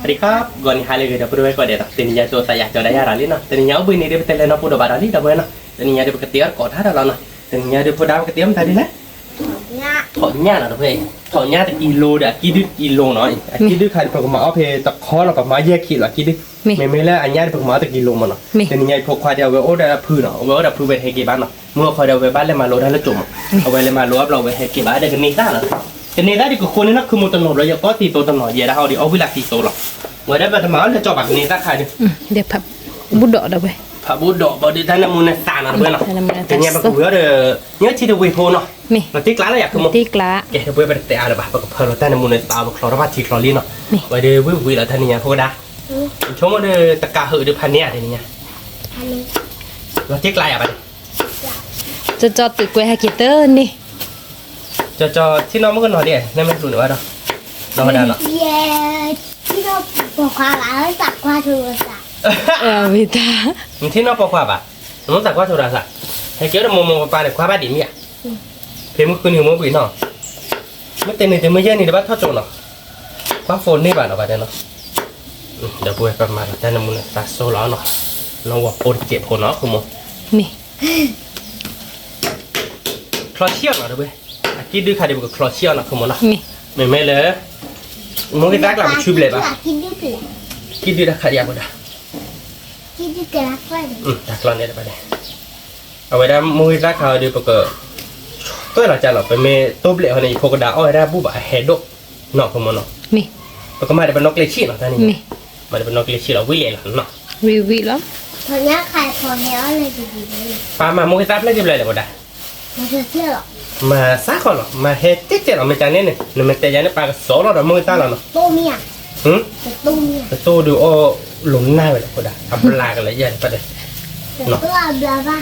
สวัสดีครับ ဂီၤနံၤဟါလၢအဂ့ၤ ဒီပုၢ်ဝဲၢ်ကိးဂၤဒဲးနီၤ, တနံၤညါအံၤ သးယၤကၠီဒၣ်ယၤဒီးလံနီၤ, တနံၤညါအိၣ်ဘှံးနံၤဒီး ပတဲလဲၤနီၢ်ပူၤဒီးဘၣ်ဒီးလံ ဒီပုၢ်ဝဲၢ်နီၤ, တနံၤညါဒီး ပကတ့အီၣ်တကိးတၢ်ဒီးလီၤနီၤ, တနံၤညါဒီး ဖိဒါပကတ့အီၣ်မတၤဒ်လဲၣ်, ထီၣ်ညၣ်နီၤ ဒီပုၢ်ဝဲၢ်, ထီၣ်ညၣ်တကံလိဒီး အကံၣ်ဒုၣ်တကံလိနီၤ, အကံၣ်ဒုၣ်ခါဒီး ပကမၤအီၣ်ဖဲတခီလီၤ ပမၤယဲၢ်ခံလီၤ အကံၣ်ဒုၣ်, မ့မ့ၢ်လၢအညၣ်ဒီး ပကမၤအီၣ်တကံလိမ့ၢ်နီၤ, တနံၤညါအံၤ ဖိခွါဒီး အဝဲအိၣ်ဒီးဖုနီၤ, အဝဲအိၣ်ဒီးဖုဝဲတဟဲက့ၤဘၣ်နီၤ, မုၢ်ခီဒီး အဝဲဘၣ်လဲၤမၤလိတၢ်လၢကၠိမး, အဝဲလဲၤမၤလိအဘျီ အဝဲဟဲက့ၤဘၣ်ဒီး ကန့ၢ်သၣ်လီၤ ကန့ၢ်သၣ်ဒီး ကဃိန့ၣ်နီၤ ခုမိၢ်တနီၤဘျီ ယကီၢ်သံသိတနီၤ ယဲဒၣ်ဟီဒီးအီၣ်ဝံၤလၢခံသိလီၤ, ဝဲဒၣ်ပတမၤအီၣ်လၢကၠီဘၣ် ကန့ၢ်သၣ်ခါဒီး, ဖးဘူၣ်ဒိးဒီးဝဲ, ဖးဘူၣ်ဒိးဘၣ်ဒီး တၢ်နၢမူနသးနီၤ တဝဲနီၤ, တနံၤညါပကဝံၤအီၣ်ဒီး ညၣ်ထံတဝ့ၤဖိနီၤ, လီၤတံၢ်ကျါလၢယၤ ခုမိၢ်, ကဲ တဝဲပတတဲအါလၢၤဘၣ် ပကဖၢလီၤတၢ်နၢမူနသး ပချီထီၣ်ဘၣ်ထံချီလံနီၤ, ဝဲဒီးဝံၤဝံၤလီၤ တနံၤညါဖိဒါ, ဆိကမိၣ်ဒီး တကးဟုးဒီးဖးန့ၢ်ဧါ တနံၤညါ, လီၤတံၢ်ကျါယၤဘၣ်န့ၣ် ကၠီကၠီသုးကွဲဟဲက့ၤတန့ၢ်, ကၠီကၠီ ထံၣ်နီၢ်မုၣ်ကနီၤဒ် နမ့ၢ်လူၤန့ၣ်ဘၣ်ဒီး, နီၢ်ဝဲဒၣ်နီၤ, ထံၣ်နီၢ်ပိာ်ခွါဘၣ်, ဝံၤတၢ်, နထံၣ်နီၢ်ပိာ်ခွါဘၣ်, နမ့ၢ်သးကွၢ်ဆိဒၣ်သး, ဟဲက့ၤအိၣ်ဒီးမိၢ်မိၢ်ပၢ်ပၢ်န့ၣ် ကွၢ်ဘၣ်ဒံးမ့ၢ်ဧါ, ဖဲမုၢ်ဃုနံၤမိၢ်ဘှံးနီၤ, မ့ၢ်တနံၤတမ့ၢ်ယဲၢ်နံၤတဘၣ်ထီၣ်ကၠိနီၤ, ကွၢ်ဖိန့ၢ်ဘၣ်နီၤ ဘၣ်တဲနီၤ, ဒီပုၢ်ဝဲၢ်ပမၤလီၤတၢ်နၢမူနသးစိလီၤနီၤ, နီၢ်ဝီၤပိတစဲးဖိနီၤ ခုမိၢ်, ချီဆံၣ်အီၤနီၤ ဒီပုၢ်ဝဲၢ်, အကံၣ်ဒုၣ်ခါဒီး ပကချီဆံၣ်အီၤနီၤ ခုမိၢ်နီၤ, မ့မ့ၢ်လၢ မိၢ်ဂ့ၤသၣ်ကျါ ပဆူဘျဲၣ်ဘၣ်, ကံၣ်ဒုၣ်တၢ်ခါဒံးအဃိဒၣ်, တၢ်ကျီန့ၣ်တဘၣ်န့ၣ်, အဝဲဒၣ်မိၢ်ဂ့ၤသၣ်ခါအီၤဒီး ပက သွဲၣ်လီၤကၢ်လီၤ ပမ့ၢ်တိဘျဲၣ်အီၤန့ၣ် ယဖိကဒါအီၣ်ဝဲဒၣ်ဘူၣ်ဘၣ်အဟဲဒိၣ်, နီၤ ခုမိၢ်နီၤ, ပကမၤဒီးပနီၣ်ကျ့ဆံၣ်နီၤ တၢ်န့ၣ်, မၤဒီးပနီၣ်ကျ့ဆံၣ်လီၤ ဝံၤလဲၤလီၤနီၤ, ဝံၤဝံၤလီၤ, ပၢ်မၤမိၢ်ဂ့ၤသၣ်ဖျဲၣ်က့ၤဘျဲၣ်လဲၣ် ဖိဒါ မၤစၢ်ဃီလီၤ မၤဟဲတဲတဲလီၤ မ့ၢ်တၢ်န့ၣ်န့ၣ် နမ့ၢ်တဲယၤန့ၣ် ပၢ်ကစီလီၤဒီးမိၢ်ဂ့ၤသၣ်လီၤနီၤ, တတိၢ်ဒုးအီၣ်လိာ်နၢ်ဝဲလၢဖိဒါ အဘျါကလၢယၤန့ၣ် ပၢ်တဲ, ဒီပုၢ်ဝဲၢ်နကွၢ်လၢတၢ်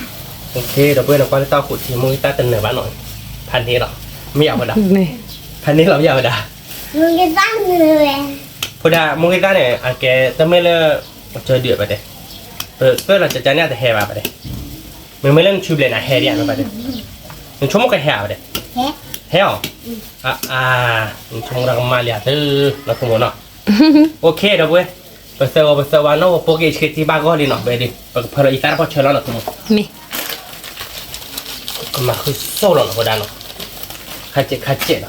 အိၣ်ခိးထံ မိၢ်ဂ့ၤသၣ်တနၢၤဘၣ်နီၤ, ဖးန့ၢ်လီၤ, မ့ၢ်ယၤဖိဒါ, ဖးန့ၢ်လီၤ မ့ၢ်ယၤဖိဒါ, ဖိဒါ မိၢ်ဂ့ၤသၣ်န့ၣ် အကဲတမ့ၢ်လၢ ပကၢဒုး ပၢ်တဲ, ပသွဲၣ်လီၤကၢ်ကၢ်န့ၣ် အတဟဲဘၣ် ပၢ်တဲ, မ့မ့ၢ်လၢနဆူဘျဲၣ်န့ၣ် ဟဲဒံးဧါ ပၢ်တဲ, နဆိကမိၣ်ကဟဲဧါ ပၢ်တဲ, ဟဲအီၤ, နဆိကမိၣ်တၢ်ကမၣ်လံဧါ သု, နီၤ ခုမိၢ်နီၤ, အိၣ်ခ့ ဒီပုၢ်ဝဲၢ်, ပသၢဂီၤပသၢဝါနီၤ ပဖိက့ၤဆှံထံဘၣ်ဂီၢ်လံနီၤ ဘဲဒုး ပကဖၢလီၤအံသၣ်တပီၢ်ဆၢလီၤနီၤ ခုမိၢ်, ကမၤဃုာ်စိလီၤနီၤ ဖိဒါနီၤ, ခါစဲးခါစဲးနီၤ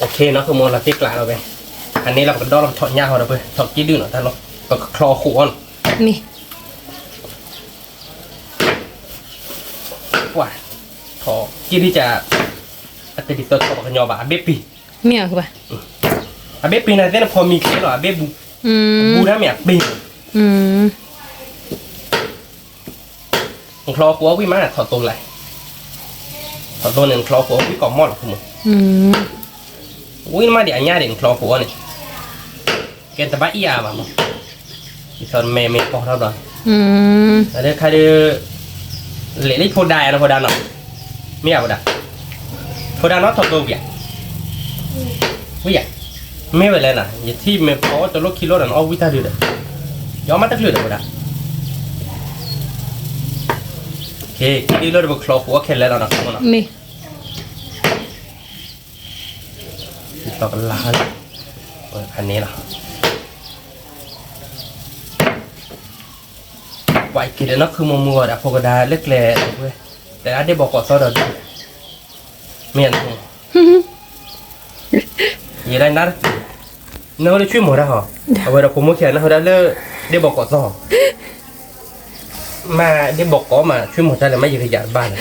အိၣ်ခ့နီၤ ခုမိၢ်လီၤတံၢ်ကျါလီၤဝဲ, အန့ၣ်လီၤ ပကဒီလီၤ ပထီၣ်ညၣ်ဟီဒီး ပထီၣ်ကံၣ်ဒုၣ်နီၤ တၢ်လီၤ ပကချီဃိးအီၤနီၤ, ပှၤထီၣ်ကံၣ်ဒုၣ်က အတဒ်သိးထီၣ်ပှၤကညီဘၣ် အဘ့ၣ်ပံၤ, မ့ၢ်အကဘၣ်, အဘ့ၣ်ပံၤန့ၣ်သ့ၣ်န့ၣ် ဖီမံၤချ့လီၤ အဘ့ၣ်ဘူး, ဘူးတၢ်မ့ၢ်အပ့ၤ, နချီဃိးအီၤဝံၣ်မး ထီၣ်သိလၢ, ထီၣ်သိန့ၣ် နချီဃိးအီၤဝံၣ်ကိးမီၢ်လီၤ ခုမိၢ်, ဝံၣ်မးဒံးအညၣ်ဒံး နချီဃိးအီၤန့ၣ်, ကဲတဘၣ်အံၣ်အါဘၣ်မး, ဒ်သိးမ့ၢ်မ့ၢ်ကီၢ်ထီၣ်ဘျီန့ၣ်, အဒၢခါဒုး လဲၤလၢဖိဒါယၤနီၤ ဖိဒါနီၤ, မ့ၢ်ယၤဖိဒါ, ဖိဒါနီၤ ထီၣ်သိဝံၣ်ဧါ, ဝံၣ်ဧါ, မ့ၢ်ဝဲလဲၣ်နၤ ယထံၣ်မ့ၢ်ဖီအီၣ်တလိၣ်ခံလိၣ်ဒီး နအီၣ်ဝံၣ်တၢ်ဒုးဒီး, ယအီၣ်မးတချုးဒီးဖိဒါ, ကဲ ကံၣ်ဒုၣ်လၢဒီး ပချီဃိးအီၤခဲလၢာ်လီၤနီၤ မ့ၢ် လီၤကလၤလၢ ဖးန့ၣ်လီၤ, ပှၤက့ၤဒီးနီၢ်ခုမိၢ်မုၢ်ဂီၤဒီး ဖိကဒါလၢကျဲ, တဲဒၣ်ဒ့ၣ်ဘီကီးသီဒီးဒုး, မ့ၢ်ဧါ, ယဲဒၣ်နၢ်တတုၤ, နၢ်ဟူလၢဆွံမိၢ်တၢ်ဟီ, အဝဲဒီးဖိမိၢ်ခံဂၤ နၢ်ဟူဒၣ်လၢ ဒ့ၣ်ဘီကီးသီ မ့ၢ်ဒ့ၣ်ဘီကီးမး ဆွံမိၢ်တၢ်လဲၣ် မ့ၢ်ယကယၤတဘၣ်န့ၣ်,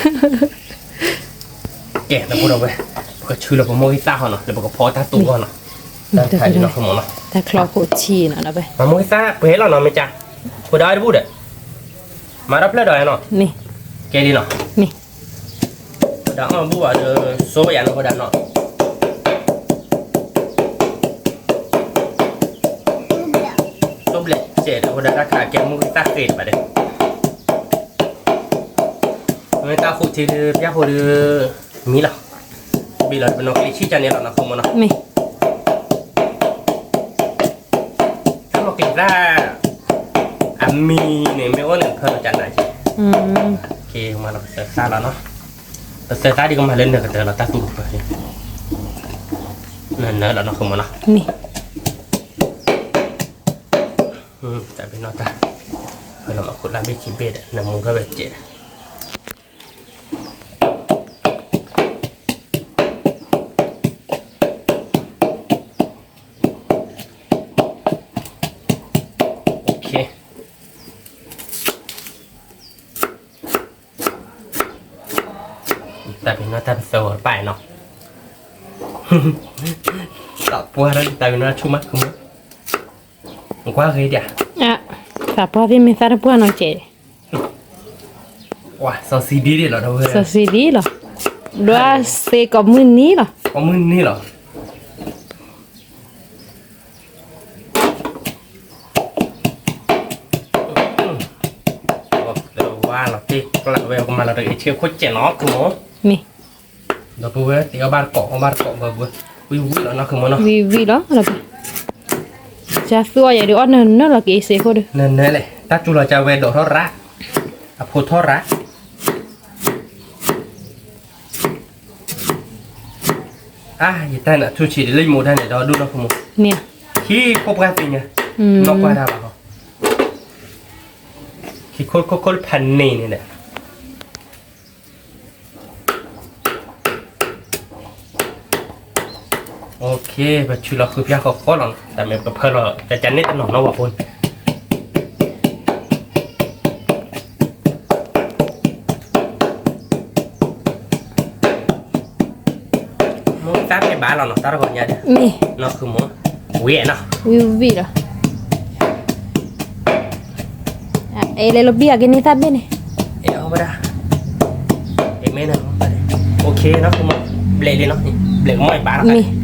ကဲ ဒီပုၢ်ဒီဝဲၢ်, ပကဆူလၢပမိၢ်ဂံၢ်သၣ်ဟီနီၤ လၢပကဖီတၢ်တူၢ်ဂီၢ်နီၤ, တၢ်ခါဒ်နီၤ ခုမိၢ်နီၤ, တၢ်ချီခိၣ်ဆံနီၤ ဒီပုၢ်ဝဲၢ်, မ့ၢ်မိၢ်ဂံၢ်သၣ်ပှဲၤလီၤနီၤ မ့ၢ်ကၢ်, ဖိဒါတဘူၣ်ဒီး, မၤထီၣ်ဖျၢၣ်ဒီးနီၤ, ကဲဒ်နီၤ, ဖိဒါအီၣ်ဘူၣ်ဘၣ်ဒီး စိယၤနီၤ ဖိဒါနီၤ တိဘျဲၣ်စဲးဒီး ဖိဒါတၢ်ခးကဲမိၢ်ဂံၢ်သၣ်ဃ့တဘၣ်ဒီး, မ့ၢ်တၢ်ဃိၣ်ထံဒုး ပျၢ်ဃိၣ်ဒုး မံလီၤ, ဘံၣ်လီၤ ပနီၣ်ကျ့ဆံၣ်ကန့ၣ်လီၤနီၤ ခုမိၢ်နီၤ, တၢ်နီၣ်ကျ့သၣ် အမံၤန့ၣ် မ့ၢ်အိၣ်န့ၣ် ဖၢလီၤကနၤက့, မၤလီၤပသၢသၣ်လီၤနီၤ, ပသၢသၣ်ဒ်ကမၤလၢနၢၤကတၢၢ်လီၤ တၢ်သူၣ်တဖၢန့ၣ်, နနၢၤလီၤနီၢ်ဃုာ်မၢ်နီၤ, မ့ၢ်, တၢ်ဘ့ၣ်နီၢ်တၢ်, ဖဲလီၤမၤခိၣ်လၢ်ဘ့ၣ်ခံဘ့ၣ်ဒီး နမူထီၣ်ဝဲစဲးဒီး တၢ်ပ့ၤနီၣ်တၢ်ပသၢဂီၤတပၣ်နီၤ, သးပှၢ်တၢ်ပ့ၤနီၣ်ဆူၣ်မးကမၢ်, ကွၢ်ဂ့ၤဒၣ်, သးပှၢ်သ့ၣ်မ့ၢ်သၣ်တပှၢ်နီၤကဲး, စီၤစံဒံလီၤ, စီၤစံဒံလီၤ, ဒွးစ့ကိးမုၢ်နံၤလီၤ, ကိးမုၢ်နံၤလီၤ. ဝါလီၤတ့ၢ်ကျးဝဲ ကမၤလီၤတဂ့ၤဆ့ခိၣ်စဲးနီၤ ကမၢ်, မ့ၢ်, ဒီပုၢ်ဝဲၢ် တ့အီၣ်ဘၣ်တကိး အီၣ်ဘၣ်တကိးဘၣ်ဝဲ, ဝံၣ်ဝံၣ်လီၤနီၤ ကမၢ်နီၤ, ဝံၣ်ဝံၣ်လီၤ, ကၢ်သူအီၤယၤဒုးအီၣ်နၢၤနၢၤလီၤက့ၤဆ့ခိၣ်ဒီး နၢၤနၢၤလဲၣ်, တၢ်တူၢ်လီၤကၢ်ဝဲဒိးထီၣ်ရၣ်, အဖိထီၣ်ရၣ် အါ ယတၢ်န့ၣ် အထူဆံးဒ်လၢယမိၢ်တၢ်န့ၣ် ဒီဒိၣ်နီၢ်ခိမူ, ခံခိၣ်ပှၢ်သ့ၣ်ညါ, နီၢ်ပှၢ်တၢ်ဘၣ်ဟီ, ခံခိၣ်ခိၣ်ခိၣ်ဖးန့ၣ်န့ၣ်ဒီး, ပဆူးလီၤဃုာ်ဖၠၣ်ဃီဃီလီၤ, တၢ်မ့ၢ်ပကဖၢလီၤ ကကန့ၣ်တနီၤနီၤဝဲဖိန့ၣ် မိၢ်သၣ်ဖဲဘၣ်လီၤနီၤ တၢ်တဂီၤညါဒီး, မ့ၢ်, နီၢ်ဃုမူ, ဝံၤနီၤ, ဝံၤဝံၤလီၤ, အဲလဲၤလီၤဘံၣ်အက့ၤန့ၢ်သၣ်ဘ့ၣ်န့ၣ်, အဲဝဲဒၣ်, အဲမ့ၢ်နီၤ, အိၣ်ခ့နီၤ ဘျဲၣ်လံနီၤ, ဘျဲၣ်ကမီၣ်အံၤဘၣ်နီၤ, မ့ၢ်,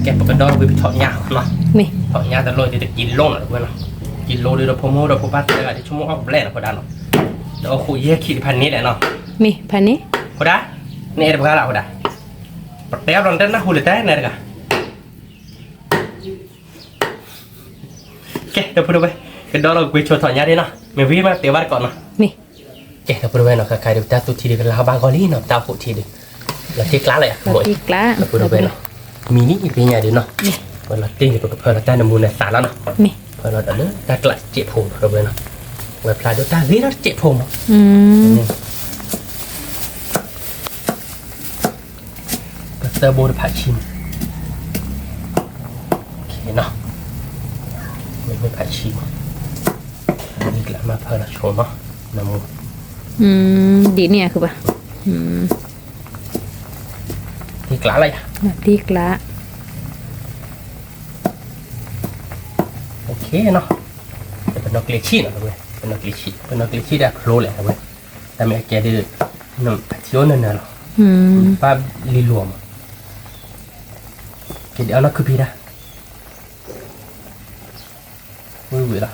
ကဲပကဒီဝံၤပထီၣ်ညါနီၤ, မ့ၢ်, ထီၣ်ညါတလိၣ်ဒ်တကံလိနီၤတဝဲနီၤ, ကံလိဒ်ဒီးဖိမုၣ်ဒီးဖိပၢ်သၢဂၤဒ်ဆိကမိၣ်အီၣ်ဘျဲၣ်နီၤ ဖိဒါနီၤ, ဒီးအဃိယဲၢ်ခံတဖၣ်န့ၣ်လဲၣ်နီၤ, မ့ၢ်, ဖၣ်န့ၣ်, ဖိဒါ, နအဲၣ်တပှၤလၢဖိဒါ, ပတဲအီၤဘျီနတနၢ်ဟူလၢတၢ်န့ၣ်တဂၤ ကဲ ဒီပုၢ်ဒီဝဲၢ်, ကဒီလီၤကွံာ်ဆိထီၣ်ညါဒ်နီၤ, မ့ၢ်ဝံၤမးတဲဘၣ်တကိးနီၤ, မ့ၢ်, ကဲ ဒီပုၢ်ဒီဝဲၢ်နီၤ ခါခါဒီး ပတၢ်သူၣ်ထံဒုးကလါဘၣ်ဂီၢ်လံနီၤ, ပတၢ်အိၣ်ဖှိၣ်ထံဒုး, လီၤတ့ၢ်ကျးလၢယၤ ဒီပုၢ်ဒီဝဲၢ်နီၤ, မံၤန့ၣ်ယပ့ၤညါဒုးနီၤ, ဝဲလီၤတ့ၢ်န့ၣ် ပကဖၢလီၤတၢ်နမူနသးလီၤနီၤ, မ့ၢ်, ဖၢလီၤဒီးလၢတၢ်ကျးစဲးဖိဒီပုၢ်ဒီဝဲၢ်နီၤ, ဝဲဖျါဒိၣ်တၢ်ဂ့ၤထီၣ်တစဲးဖိမး ပသၢဘိတဖၣ်ဆံမး, နီၤ, မ့မ့ၢ်ဖၣ်ဆံမး, မ့ၢ်ကျးမးဖၢလီၤဆိနီၤ, နမူ, ဒ်န့ၣ်အခါဘၣ်, တ့ၢ်ကျးလၢယၤ, တ့ၢ်ကျး, အိၣ်ခ့နီၤ, ပနီၢ်ကျဲဆံးနီၤ, ပနီၢ်ကျဲဆံး, ပနီၢ်ကျဲဆံးဒီးဖျိလဲၣ်ဝဲ, တၢ်မ့ၢ်အကဲဒုး, အထံအိၣ်နၢၤနၢၤလီၤ, ဘၣ်လံၤလိာ်မး, ကဲဒုးအီၣ်နီၢ်ခုဖံတၢ်, ဝံၤဝံၤလီၤ,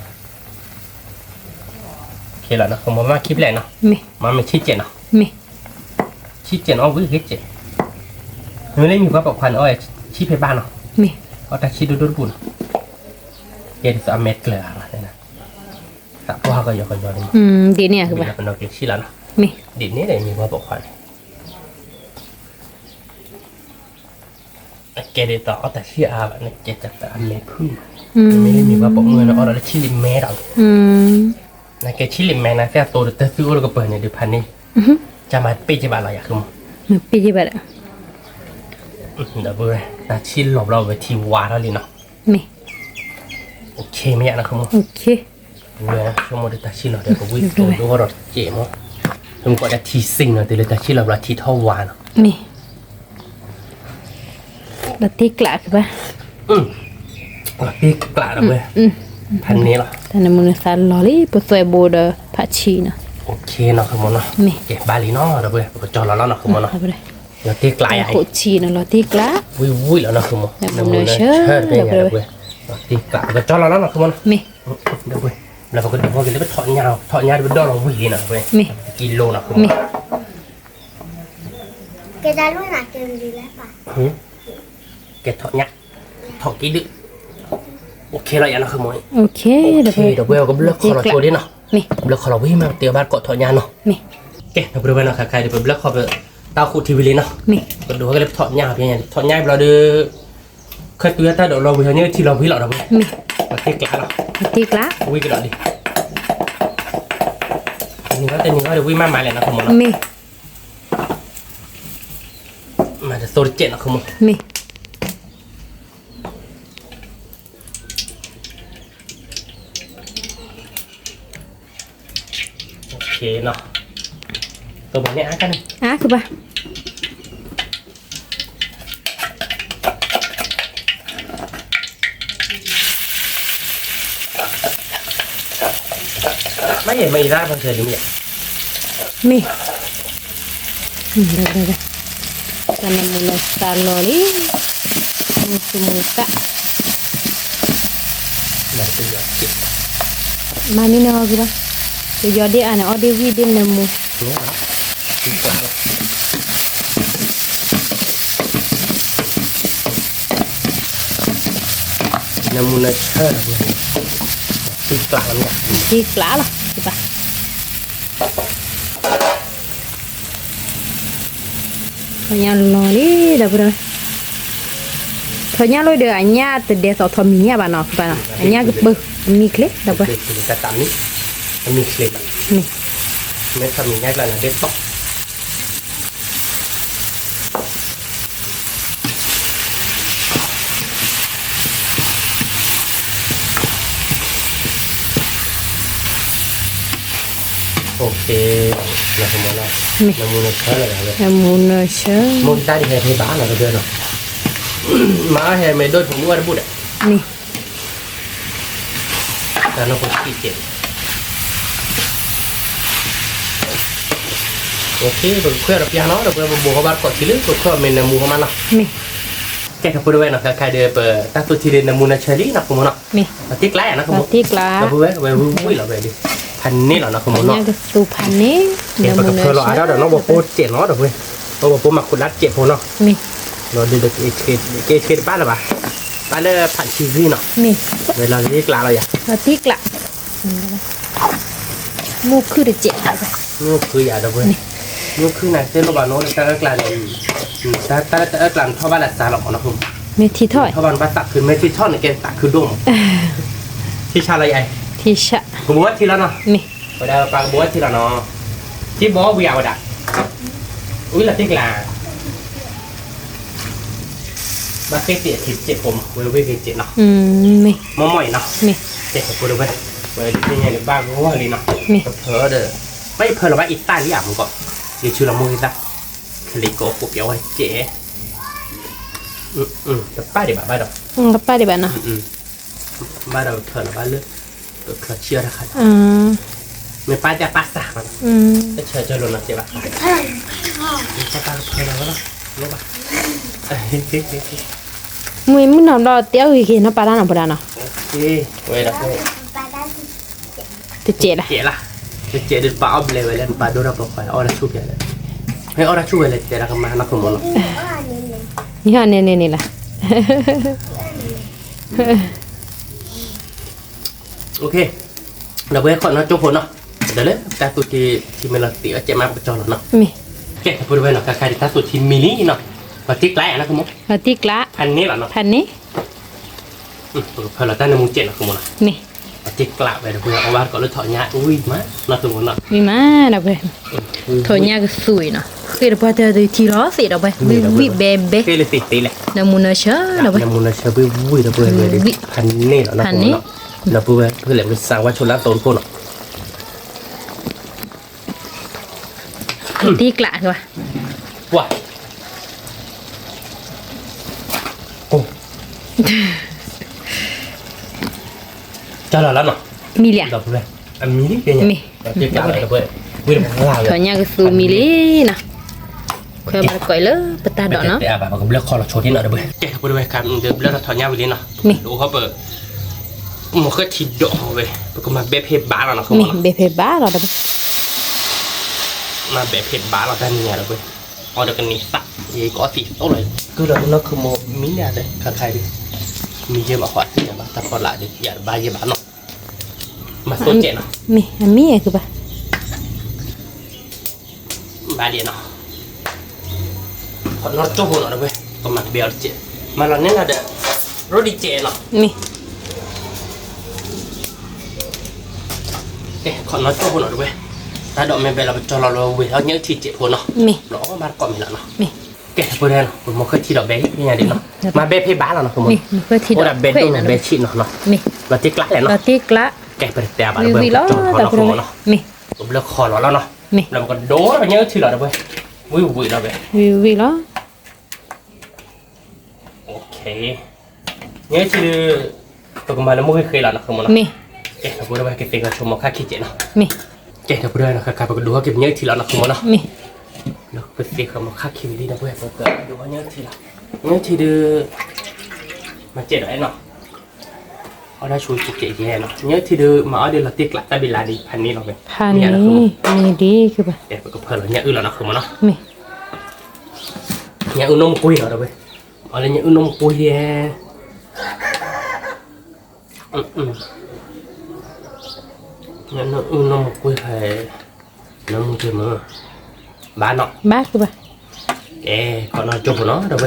ခဲလီၤနီၤ, မ့ၢ်မၤခံဘျဲၣ်နီၤ, မ့ၢ်ဆံးကဲးနီၤ, ဆံးကဲးနီၤ အီၣ်ဝံၤဂ့ၤကဲး, မ့ၢ်လၢမံၤပှၢ်ပိာ်ခွါန့ၣ် အီၣ်ဆံးဖဲဘၣ်နီၤ, အီၣ်တၢ်ဆံးဒိၣ်ဒိၣ်တပူၤနီၤ, ကဲဒ်သိးအမဲာ်ကျၢၤဧါ, သးပှၢ်ကယီကယီဒ်မး, ဒ်န့ၣ်အခါဘၣ်, ပနီၢ်ကျဲဆံးလီၤနီၤ, ဒ်န့ၣ်ဒီးမံၤပှၢ်ပိာ်ခွါန့ၣ် အကဲဒ်သိးအီၣ်တၢ်ဆံးအါဘၣ်န့ၣ် ကဲကၢ်သးအမဲာ်ဖုၣ်, မ့မ့ၢ်လၢမံၤပှၢ်ပိာ်မုၣ်န့ၣ် အီၣ်ဒီးလၢဆံးလံာ်မဲဒီး, နကဲဆံးလံာ်မဲနၤ သ့ၣ်အသိးဒီးတၢ်သူၣ်အိၣ်လၢကပၢၤန့ၣ်ဒုးဖးန့ၣ်, ကၢ်မၤပ့ၢ်က့ၤဘၣ်လီၤယၤဃုမး, ပ့ၢ်က့ၤဘၣ်ဒီး, ဒီးပဝဲ တၢ်ဆံးလီၤဘျီဝဲထံဝါထီၣ်လံနီၤ, မ့ၢ်, အိၣ်ခ့မ့ၢ်ယါနီၤဃုမး, ဆိကမိၣ်ဒီးတၢ်ဆံးလီၤဒီး ကဝံၣ်သိဒိအီၣ်ဒီးတစဲးမး, ဆိကမိၣ်ဒီးထံစ့ၢ်နီၤ တုၤလၢတၢ်ဆံးလီၤဘျီထံထီၣ်ဝါနီၤ, မ့ၢ် လီၤတ့ၢ်ကျးကဘၣ်, လီၤတ့ၢ်ကျးဒီးဝဲ, ဖးန့ၣ်လီၤ, တၢ်နမူနသးလီၤလံ ပသွဲဘိဒီးဖးဆံးနီၤ, အိၣ်ခ့နီၤဃုမးနီၤ, ကဲဘၣ်လံနီၤ ဒီးဝဲ ပကကၠီလီၤလီၤနီၤဃုမးနီၤ, လီၤတ့ၢ်ကျးယၤ, လီၤတ့ၢ်ကျး, ဝံၤဝံၤလီၤနီၤဃုမး, နမူနဆၢဒီးဝဲ, လီၤတ့ၢ်ကျး ပကကၠီလီၤလီၤနီၤဃုမးနီၤ, မ့ၢ် ဒီးဝဲ, လၢပကဒိးဘီက့ၤလၢပထီၣ်ညါ, ထီၣ်ညါဒီးပဒီလီၤဝံၤလံနီၤ, မ့ၢ် ကံလိနီၤဃုမး, မ့ၢ် ကဲထီၣ်ညါ, ထီၣ်က့ၤဒုး, အိၣ်ခ့လီၤယၤနီၤဃုမး, ဒီးဝဲကဘျၢခီလီၤဆိဒ်နီၤ, ဘျၢခီလီၤဝံၤမး တ့ဘၣ်ကိးထီၣ်ညါနီၤ, ကဲ ဒီပုၢ်ဒီဝဲၢ်နီၤ ခါခါဒီး ပဘျၢခီပ တၢ်အိၣ်ဃူထံဝံၤလံနီၤ, ပဒိးဝဲကလဲၤထီၣ်ညၣ်ဖဲညါ, ထီၣ်ညၣ်ဘျီဒီး ခဲတုၤတၢ်ဒိးလီၤဝံၤဟီ ညၣ်ထံလီၤဝံၤလီၤဒီးဝဲ, ပှၤတ့ကျးလီၤ, ဝံၤကဒီးလံ, တနံၤဝဲတနံၤဝဲဒီးဝံၤမးမးလဲၣ်နီၤ ခိၣ်မိၢ်နီၤ, မၤတသိတကဲးနီၤ ခိၣ်မိၢ်, မ့ၢ်, တၢ်နမူလၢသးလီၤလံ, မူသူမူသး, မၤမံနီၤကဘၣ်, ကယီၤဒ့အါန့ၣ် အီၣ်ဒ့ဝံၣ်ဒ့နမူ နမူနဆၢ, ထံကျးလီၤ, ထံကျးလီၤ, ထီၣ်ညၣ်လီၤလံ, ဒီပုၢ်ဝဲၢ်, ထီၣ်ညၣ်လီၤဒီး အညၣ်တဒဲးသိးထီၣ်မံၤညၣ်ဘၣ်နီၤ, အညၣ်ကပၢၢ်, အမံၤချ့ ဒီပုၢ်ဝဲၢ်, မ့ၢ်, မ့ၢ်ထီၣ်မံၤညၣ်ကျါန့ၣ်ဒ်သိး နမူနဆၢ, မိၢ်တၢ်ဒ်ဟဲဖဲဘၣ်နီၤ တဘျီနီၤ, မၤဟဲမ့ၢ်ဒိၣ်ဖိမုၣ်ဝဲတဘူၣ်ဒီး, တၢ်နီၢ်ဖိစံးကဲး, ပကခွဲးအီၤတပျၢ်နီၤ ဒီးပဝဲပဘိးဃီဘၣ်တကိးထံလၢ ပခွဲးအီၤမ့ၢ်နမူဃီမးနီၤ, ကဲ ဒီပုၢ်ဝဲၢ်နီၤ ခဲခါဒီး ပတၢ်သူၣ်ထံဒီးနမူနဆၢလံနီၤ ခိၣ်မိၢ်နီၤ, ပတ့ကျးနီၤ ခိၣ်မိၢ်, ဒီပုၢ်ဝဲၢ်ဝဲဝံၣ်ဝံၣ်လီၤဝဲလံ, ဖးန့ၢ်လီၤနီၤ ခိၣ်မိၢ်နီၤ, ပကဖၢလီၤအါထီၣ်ဒီးနီၢ်ဘီဖိစဲးနီၤ ဒီပုၢ်ဝဲၢ်, နီၢ်ဘီဖိမၤခိးလၢစဲးဖိနီၤ, ဒီးက့ၤဆှ့တဘၣ်လၢၤဘၣ်, ဘၣ်လၢဖးထံဂံၢ်နီၤ, ဝဲလီၤတ့ကျးလီၤယၤ, မ့ၢ်ခုၣ်တစဲး, မ့ၢ်ခုၣ်ယၤ ဒီပုၢ်ဝဲၢ်, မ့ၢ်ခုၣ်န့ၣ်တဲလိာ်ဘၣ်နီၤ တၢ်အၢကျးန့ၣ်, တၢ်လၢတၢ်အၢကျးန့ၣ်ထီၣ်ဘၣ်လၢသးလီၤမးနီၤ, မ့ၢ်ထံထီၣ်, ထီၣ်ဘၣ်န့ၣ်ဘၣ်သးခု မ့ၢ်ထံထီၣ်န့ၣ်ကဲသးခုဒိၣ်မး, ထံဆးလီၤယၤ, ကဘိးဝဲထံလီၤနီၤ, ဝဲဒၣ်ပှၤကဘိးဝဲထံလီၤနီၤ, ထံဘိးဝံၤအဝဲဒၣ်, ဝံၤလီၤတ့ကျး ဘၣ်ဃ့တ့ၢ်အထံတစဲးဖိမး ဝဲဝ့ၢ်ဂ့ၤစဲးနီၤ, မ့ၢ်မ့ၢ်အံၤနီၤ, ကဲ ဒီပုၢ်ဝဲၢ်, ဝဲဒ်သ့ၣ်ညါန့ၣ်ဘၣ်ဂီၢ်လံနီၤ, ပဖၢဒီး, ဘၣ်ယဖၢလီၤဘၣ်အံသၣ်လံဧါမူကီး, ယဆူလီၤမူကသၣ်, ခလံၤကိးအိၣ်ကိးပျီဝဲစဲး, တပၣ်ဒံးဘၣ်ဘၣ်ဒီး, တပၣ်ဒံးဘၣ်နီၤ, ဘၣ်ဒီးပဖၢလီၤဘၣ်လၢ, ပဖၢဆံးအီၤတခါနီၤ, မ့ၢ်ပၢ်တၢ်ပၢ်စၢ်ဘၣ်နီၤ, တဆၢကၢလိာ်နီၤစဲးဘၣ်, တၢ်ပၢ်ကဖၢလီၤဝဲလီၤ, လီၤဘၣ် မ့ၢ်မုၢ်နီၤဘျီတဲအီၣ်ဂ့ၤဂ့ၤနီၤ ပာ်တၢ်နီၤ ပဒၣ်နီၤ, ဝဲဒၣ်, တစဲးလၢ်, တစဲးဒီးပာ်အီၣ်ဘျဲးဝဲလၢ ပာ်ဒိၣ်ထီၣ်ပှဲၤပှဲၤ အီၣ်တၢ်ဆူၣ်ဖျဲးလၢ, ဟဲအီၣ်တၢ်ဆူၣ်ဝဲလၢတဲဒၣ်ကမၤနီၢ်ခိၣ်မူနီၤ, ယဟီၣ်န့ၣ်န့ၣ်န့ၣ်လၢ ဒီးပဝဲ ခီၣ်နီၣ်ကၠိဖိနီၤ, ဒီးလၢတၢ်သူၣ်ထံထံမ့ၢ်လီၤတံၢ်အီၣ်ကဲးမးပကကၠီလီၤနီၤ, ကဲ ဒီပုၢ်ဝဲၢ်နီၤ ခဲခါဒ်တၢ်သူၣ်ထံမံၤလံနီၤ, ပှၤတ့ကျးနီၤ ခိၣ်မိၢ်, ဖးန့ၢ်လီၤနီၤ, ဖးန့ၢ်, ပကဖၢလီၤတၢ်နမူစဲးနီၤ ခိၣ်မိၢ်နီၤ, ပှၤတ့ကျးဝဲဒီးပဝဲအီၣ်ဘၣ်တကိးလၢထီၣ်ညၣ်ဝံၤမးနီၤ ခိၣ်မိၢ်နီၤ, ဝံၤမးဒီးပဝဲ ထီၣ်ညၣ်ကသူအံၤနီၤ, ဃ့ၢ်တပှၢ်တၢၢ်တထံလီၤသ့ၣ်ဒီးပဝဲ ဝံၣ်ဝံၣ်ဘဲဘဲ, နမူနဆၢဒီးပဝဲ, နမူနဆၢဝံၣ်ဝံၣ်ဒီးပဝဲ, ဖးန့ၢ်လီၤနီၤ ခိၣ်မိၢ်နီၤ, ဒီးပဝဲ ပကလဲၤပကစၢ်ဝါဆိးလၢအသိးတခိၣ်နီၤ တံကျး, ပှၤ, ကၠီလီၤလီၤနီၤ, မံလံ, အမံလံ, ထီၣ်ညၣ်ကသူမံလံနီၤ, ခွဲးဘၣ်တကိးအံၤလၢပတၢ်ဒိးနီၤ, ပကဘျၢခီလီၤဆိးဒ်နီၤ ဒီးပဝဲ, ကဲ ဒီပုၢ်ဝဲၢ် ခါဒီးဘျၢထီၣ်ညၣ်ဝံၤလံနီၤ, မ့ၢ်, ဒိးဃီပ မိၢ်ဃ့ထံဒီးဝဲ, ပကမၤဘဲဖဲဘးလီၤနီၤ မ့ၢ်ဘဲဖဲဘးလီၤဒီး, မၤဘဲဖဲဘးလီၤတၢ်နံၤညါဒီးပှဲၤ, အီၣ်ဒီးကန့ၢ်သး, ယကအီၣ်သံးသိးလီၤ, ကုၢ်ဒီးနီၢ်ခိၣ်မိၢ်မံန့ၣ်ဒီး ခါခါဒီး, မံယဲၢ်ဘၣ်ဃီသံးန့ၣ်ဘၣ် တၢ်ဖီလာ်ဒီး ယၤတဘၣ်ယဲၢ်ဘၣ်နီၤ, မၤသိးကဲးနီၤ, မ့ၢ်အမံအဲၣ်ကဘၣ် ဘၣ်ဒ်နီၤ, နီၢ်ကၠိဖိနီၤ ဒီပုၢ်ဝဲၢ်, ကမၤတဘဲအီၤတစဲး, မၤလီၤန့ၢ်လီၤဒီး ရိဒံးစဲးနီၤ, မ့ၢ်, ကဲခီနီၢ်ကၠိဖိနီၤ ဒီပုၢ်ဝဲၢ်, တၢ်ဒိးမ့ၢ်ဘဲလီၤ ပကၠီလီၤလၢဝ့ၢ်လီၤ ညၣ်အုၣ်ထံစဲးဖိနီၤ, မ့ၢ်, လီၤအီၣ်ဘၣ်တကိးမံၤလီၤနီၤ, မ့ၢ်, ကဲ ဒီပုၢ်ဝဲၢ်နီၤ ပမိၢ်ဃၢထံဒီးဘဲလံ မ့ၢ်ညါဒ်နီၤ, မၤဘဲဖဲဘၣ်လီၤနီၤ မ့ၢ်, အိၣ်ဒၣ်ဘဲဒိၣ်န့ၣ်ဘဲဆံးနီၤနီၤ, မ့ၢ်, လီၤတံၢ်ကျါလဲၣ်နီၤ, လီၤတံၢ်ကျါ, ကဲ ပတဲဘၣ်ဒီပုၢ်ဝဲၢ် ပကၠီလီၤနီၤ မ့ၢ်, ပဘျၢခီလီၤလီၤနီၤ, မ့ၢ်, ပကဒိလီၤညၣ်အုၣ်ထံလီၤ ဒီပုၢ်ဝဲၢ်, ဝံၣ်ဝံၣ်လီၤဘဲ, ဝံၣ်ဝံၣ်လီၤ ညၣ်အုၣ်ထံဒီး ပကမၤလၢမုၢ်ဂ့ၤဃ့လီၤနီၤ ဃုမနီၤ, မ့ၢ်, ကဲ ဒီပုၢ်ဝဲၢ် ကသ့ၣ်ဃီဆိမိၣ်ခါခံစဲးနီၤ, မ့ၢ်, ကဲ ဒီပုၢ်ဝဲၢ်နီၤ ခါခါ ပကဒိဟီၣ်က့ၤပညၣ်အုၣ်ထံလီၤနီၤ ဃုမနီၤ, မ့ၢ်, ဒီးကသ့ၣ်ဃီမိၣ်ခါခံဝံၤလံ ဒီပုၢ်ဝဲၢ် ပကဒိဟီၣ်ညၣ်အုၣ်ထံလီၤ, ညၣ်အုၣ်ထံဒီး မၤစဲးဒီးအဲၣ်နီၤ အီၣ်ဒၣ်ဆိကဲကဲနီၤ, ညၣ်အုၣ်ထံဒီး မၤအီၣ်ဒီးလီၤတံၢ်ကျါတၢ်ဘံလါဒံး ဖးန့ၣ်လီၤဝဲ, ဖးန့ၣ်, မ့ၢ်ဒ်, ကဲ ပကဖၢလီၤညၣ်အုၣ်လီၤနီၤ ဃုမနီၤ, မ့ၢ်, ညၣ်အုၣ်နီၢ်မူကွံနီၤ ဒီပုၢ်ဝဲၢ်, အီၣ်လၢညၣ်အုၣ်နီၢ်မူကွံ, ညၣ်အုၣ်နီၢ်မူကွံဟဲ, နီၢ်မူကွံမ့ၢ်, ဘၣ်နီၤ, ဘၣ်ဃုဘၣ်, ကဲ ခီနီၢ်ကၠိဖိနီၤ ဒီပုၢ်ဝဲၢ်,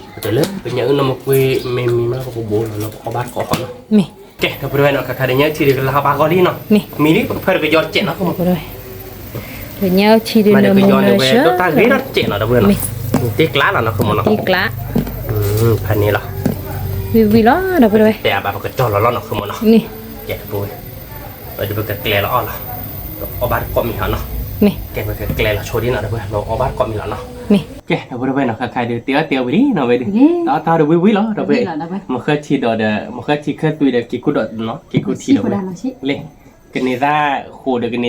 ပတဲလၢ ပညၣ်အုၣ်နီၢ်မူကွံ မ့ၢ်မံမး ပကဘိလီၤလၢ ပအီၣ်ဘၣ်တကိးဃီနီၤ, မ့ၢ်, ကဲ ဒီပုၢ်ဝဲၢ်နီၤ ခါခါဒီးညၣ်အုၣ်ထံဒီးကလါဘၣ်ဂီၤလံနီၤ, မ့ၢ်, မံလံ ပကဖၢတကယီတစဲးနီၤ ဒီပုၢ်ဝဲၢ်, ပညၣ်အုၣ်ထံဒီး မၤတကယီန့ၣ်ဝဲ ဒိၣ်တၢ်ဂ့ၤထီၣ်တစဲးနီၤ ဒီပုၢ်ဝဲၢ်နီၤ, တံၢ်ကျါလီၤနီၤ ဃုမနီၤ, တံၢ်ကျါ, ဖးန့ၣ်လီၤ, ဝံၣ်ဝံၣ်လီၤ ဒီပုၢ်ဝဲၢ်, တဲအဘၣ် ပကတီၢ်လီၤလီၤနီၤ ဃုမနီၤ, ကဲ ဒီပုၢ်ဝဲၢ်, ဒီးပကကျဲလီၤအီၣ်လီၤ, အီၣ်ဘၣ်တကိးမံၤဟီနီၤ, မ့ၢ်, ကဲ ပကကျဲလီၤဆိဒ်နီၤ ဒီပုၢ်ဝဲၢ်, အီၣ်ဘၣ်တကိးမံၤလီၤနီၤ, မ့ၢ်, ကဲ ဒီပုၢ်ဝဲၢ်နီၤ ခါခါဒီး တဲအီၣ်တဲအီၣ်ဝံၤလံနီၤ ဝဲဒုး, တၢ်အီၣ်တၢ်အီဒီးဝံၣ်ဝံၣ်လီၤ ဒီပုၢ်ဝဲၢ်, မုၢ်ဃၢထံဒီးဒီး မုၢ်ဃၢထံခၢၣ်သွံဒီး က့ၤခူၣ်ဒီးနီၤ က့ၤခူၣ်ထံဒီးဝဲ, လၢ ကန့ၢ်သၣ်ဃိဒီးကန့ၢ်သၣ်သံသိနီၤ ဒီ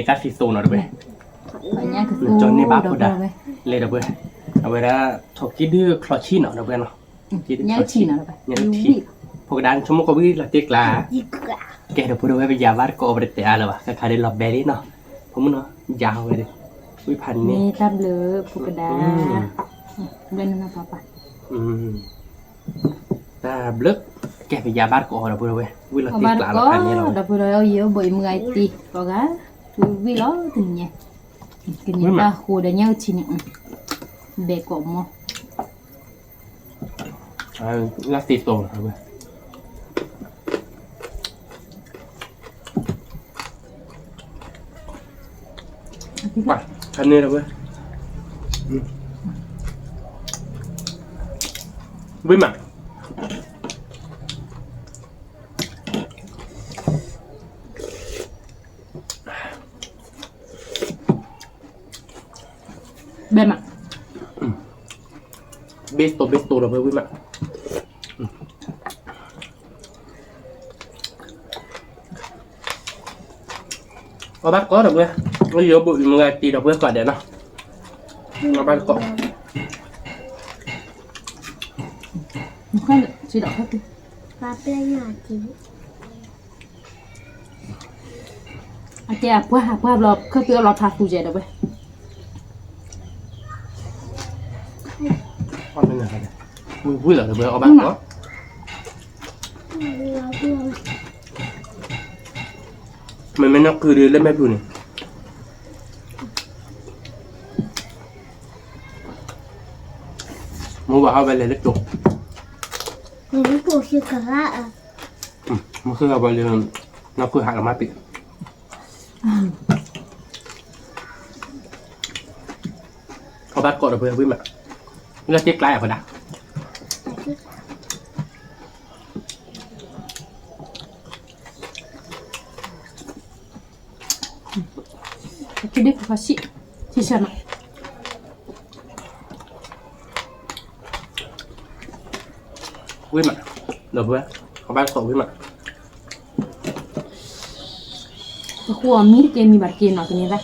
ပုၢ်ဝဲၢ်, ကၠီန့ၢ်ဘၣ်ဖိဒါ, လဲၤ ဒီပုၢ်ဝဲၢ်, အဝဲဒၣ် ထိၣ်ကံၢ်ဒုးချီဆံနီၤ ဒီပုၢ်ဝဲၢ်နီၤ, ညၣ်အုၣ်ထံ, ဖိကဒါ ဆိကမိၣ်ကီးဝံၤလီၤတံၢ်ကျါ, ကဲ ဒီပုၢ်ဝဲၢ် ပယၤဘၣ်တကိး ပတတဲအါလၢၤဘၣ် ခါခါဒီးလီၤဘဲလံနီၤ, ဖိမုၣ်နီၤ ယၤဝဲဒီး, ဝံၣ်ဖးန့ၣ်, တၢ်ဘျုး ဖိကဒါ, ဘျုးနီၤနီၤပၤပၤ, တၢ်ဘျုး, ကဲ ပယၤဘၣ်တကိး ဒီပုၢ်ဝဲၢ်, ဝံၣ်လီၤတံၢ်ကျါလီၤ ဖးန့ၣ်လီၤ, ဒီပုၢ်ဝဲၢ် ယဘိးအံၤမုၢ်ဂၤတံၢ် ကီးဂၤ, ဝံၣ်လီၤတနံၤညါ, ကန့ၢ်တၢ်ဃိဒီးညၣ်အုၣ်ထံန့ၣ်, ဘဲကိးမီၤ လၢသံသိနီၤ ဖဲန့ၣ်လီၤဝဲ, ဝံၣ်မး, ဘဲမး, ဘ့ၣ်တိၢ်ဘ့ၣ်တိၢ်လီၤဝဲ ဝံၣ်မး, အီၣ်ဘၣ်တကိး ဒီပုၢ်ဝဲၢ်, ယဘိးအံၤမုၢ်ဂၤတံၢ် ဒီပုၢ်ဝဲၢ် ကိးဂၤဒဲးနီၤ, အီၣ်ဘၣ်တကိး အကဲအပှၢ် အပှၢ်ဘျီ ခၢၣ်သ့ၣ်အီၣ်လီၤထးသူကဲဒီးဝဲ, ဝံၣ်လီၤဒီးဝဲအီၣ်ဘၣ်ကီး, မ့မ့ၢ်နီၢ်ကုဒီးလၢမဲာ်ဘျူးန့ၣ်, မိၢ်ဘၣ်ဟးဝဲလဲၤလၢကၠိ, မ့ၢ်ဃုဟးဝဲလဲၤ, နီၢ်ကုဟးလီၤမးပ့ၤ အီၣ်ဘၣ်ကိးဒီးဝဲဝံၣ်မး, လၢတ့ကျါယၤဖဒၣ်, ဝံၣ်မး, ဒီးဝဲ, အဃိအမံတကဲမံဘၣ်တကဲနီၤ ကန့ၢ်သၣ်,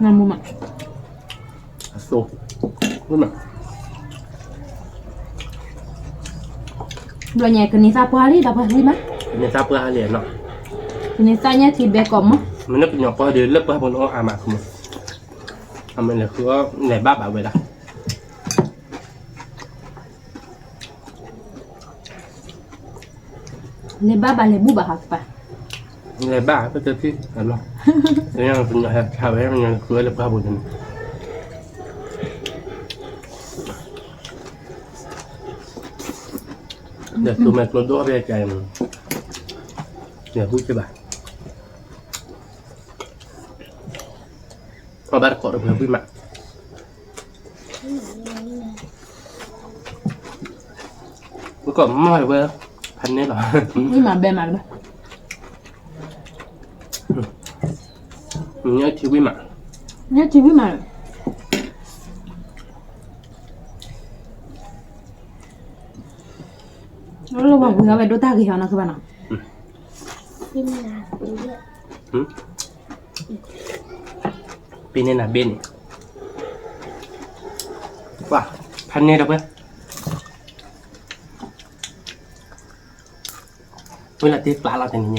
နမူမး, အသိ, ဘျီညါကန့ၢ်သၣ်ပှၢ်လံ ဒီးပှၢ်ဝံၣ်မး, ကန့ၢ်သၣ်ပှၢ်လံနီၤ, ကန့ၢ်သၣ်ညါထံဘဲကိးမး, မ့ၢ်နကညီၤပှၢ်ဒီးလၢပှၢ်ဖိနီၤအါမးခမး, အမ့ၢ်လဲၤဃုအီၣ် လဲၤဘၣ်ဘၣ်ဝဲဒၣ် လဲၤဘၣ်ဘၣ်လဲၤဘူၣ်ဘၣ်ဟးကပၤ, လဲၤဘၣ် ပတထံၣ်အလီၢ်, ပညီဟဲဆါဝဲ ပညီဃုဝဲလၢပှၢ်ပူၤန့ၣ်, ဒီးသူမဲာ်ကျိဒိၣ်ဖဲကါအံၤ, လဲၤဃုက့ၤဘၣ်, အီၣ်ဘၣ်တကိးဒီးပှၤဝံၣ်မး ဝံၣ်ကိးမီၢ်ဝဲ, ဖးန့ၢ်လီၤ, ဝံၣ်မးဘဲမးလၢၤဘၣ်, ညၣ်ထံဝံၣ်မး, ညၣ်ထံဝံၣ်မး, လၢပှၤဝံၤအီၤဝဲဒိၣ်တၢ်ဂ့ၤဟီနီၤ ကဘၣ်နီၤ, ပ့ၤန့ၢ်နၤဘ့ၣ်န့ၣ်, ပှၤ ဖးန့ၢ်ဒီးပှၤ ဝဲလၢတ့ကျးလီၤတနံၤည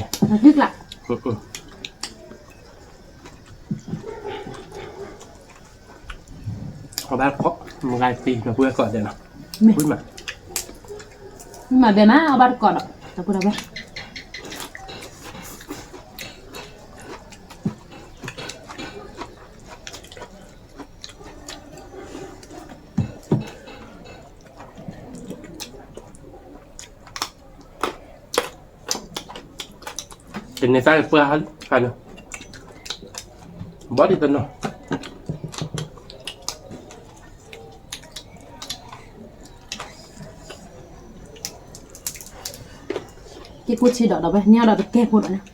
ါ, တ့ကျး, အီၣ်ဘၣ်တကိး, မုၢ်ဂၤတံၤ နပှဲၤကိးဒဲးနီၤ, ဝံၣ်မး, ဝံၣ်မးဘဲမး အီၣ်ဘၣ်တကိးဒီး တပှဲၤဒီးဝဲ တန့ၢ်သၣ်ပှၢ်ဟါလံ, ဘီဒံးတနီၤ, က့ၤကူၣ်ဆံးဒီးဒီးဝဲ န့ၢ်အီၤဒီးတကဲဖိဒီးန့ၣ်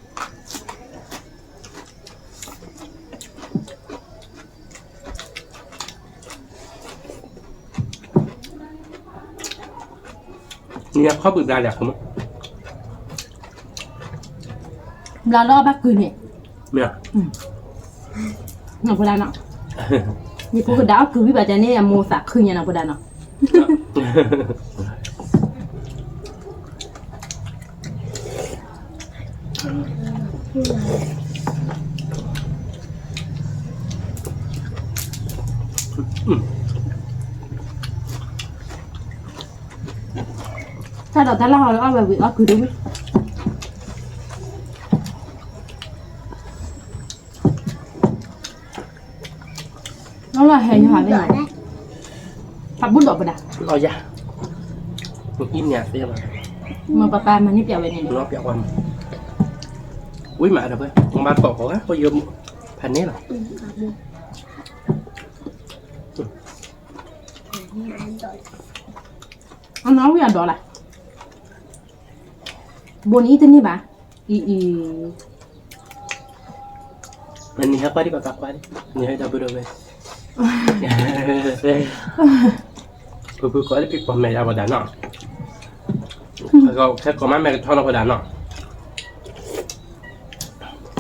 နံၤအခီၣ်ပူၤဘျါလၢ်မး, ဘျါလၢအီၣ်ဘၣ်ကုၤန့ၣ်, မ့ၢ်, နီၢ်ဖိဒါနီၤ, ယဖိကဒါအီၣ်ကုၤဝံၤဘၣ်တၢ်န့ၣ် အမိၢ်သးခုညါနီၢ်ဖိဒါနီၤ. တၢ်ဒိးတၢ်လၢ်ဟီလၢအီၣ်ဝဲဝံၤအီၣ်ကုၤဒိၣ်ဝံၤ, လီၤလီၤဟဲယဟးန့ၣ်, ပှၤဘူၣ်ဒိးပဒၣ်, လီၤယၤ, အံၤန့ၣ်သ့လီၤ, မ့ၢ်ပၢ်ပၢ်မၤန့ၢ်ပျးဝဲန့ၣ်, လီၤပျးဝဲမး, ဝံၣ်မးဒီးဖဲ, မ့ၢ်ဘၣ်တကိးကီးဝဲ ဖဲန့ၣ်လီၤ, အနီၢ်ဝံၣ်အဒိးလၢ်, ဘိန့ၣ်အံၤတန့ၢ်ဘၣ်, အံၤအံၤ, နဟဲကွၢ်ဒံးကီးကကွၢ်ဒံး, နဟဲဒီပုၢ်ဒီဝဲၢ်, ဖုဖုကိးလၢပှၤမဲာ်ယါဝဲဒၣ်နီၤ, ခဲကိးမးမဲာ်ကထီနီၤဝဲဒၣ်နီၤ,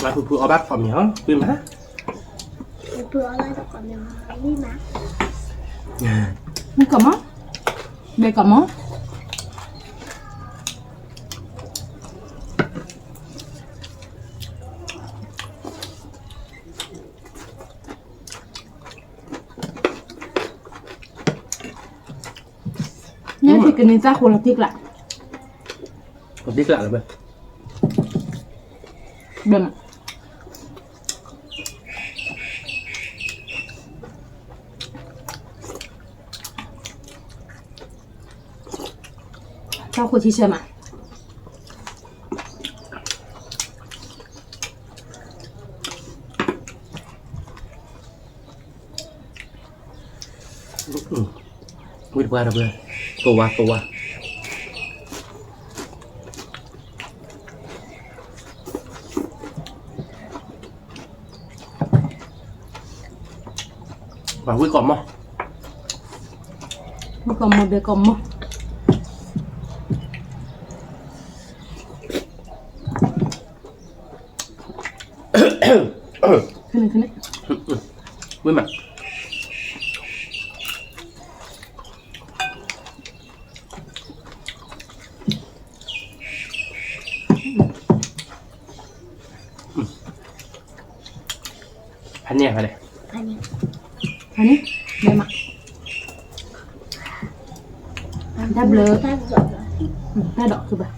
ဖုဖုအီၣ်ဘၣ်ကိးမံၤဟီ, ဝံၣ်မး, ဝံၣ်ကိးမး, ဘဲကိးမး ညၣ်ထံကန့ၢ်သၣ်ဃိလီၤတံၢ်ကျး, တံၢ်ကျးလီၤဘဲ, ဘဲမး, သၣ်ဃိထံဆၢမး ဝံၣ်တပှၢ်တပှၢ်, ကိးဝါကိးဝါ, ပှၤဝံၣ်ကိးမီၢ်, ဝံၣ်ကိးမီၢ် ဘဲကိးမီၢ်, ဖဲန့ၣ်ဖဲန့ၣ်, ဝံၣ်မး ဖဲန့ၣ်ဖဲန့ၣ်, ဖဲန့ၣ်, ဘဲမး, တၢ်ဘျုး, တၢ်ဒိးကဘၣ်.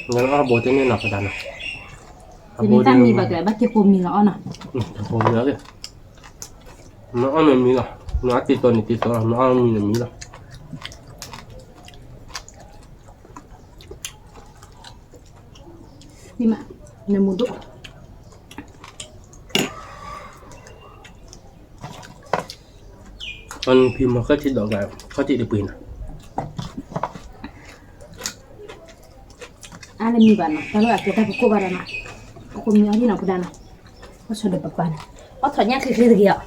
နအီၣ်ဘိတန့ၢ်နီၤပဒၣ်နီၤ, တနံၤတၢ်မံဘၣ်ကလဲၤဘၣ်က့ၤဃိမံလီၤအီၣ်နီၤ, တဃိမံလီၤ, နအီၣ်မ့ၢ်မံလီၤ, နအီၣ်တံၤသီန့ၣ်တံၤသီလီၤ, နအီၣ်မံန့ၣ်မံလီၤ. ဝံၤမး, နမူဒိၣ်, အဖံမီၤခီၣ်ထံးဒီးဂၤ, ခီၣ်ထံးတပှ့ၤနီၤ, အါလၢမံဘၣ်နီၤ, တၢ်လၢအကဲတၢ်ကကိၢ်ဘၣ်ဒီးနီၤ, အဃိမံအီၣ်ဒံးနီၤပဒၣ်နီၤ, အီၣ်ဆီဒီးပပာ်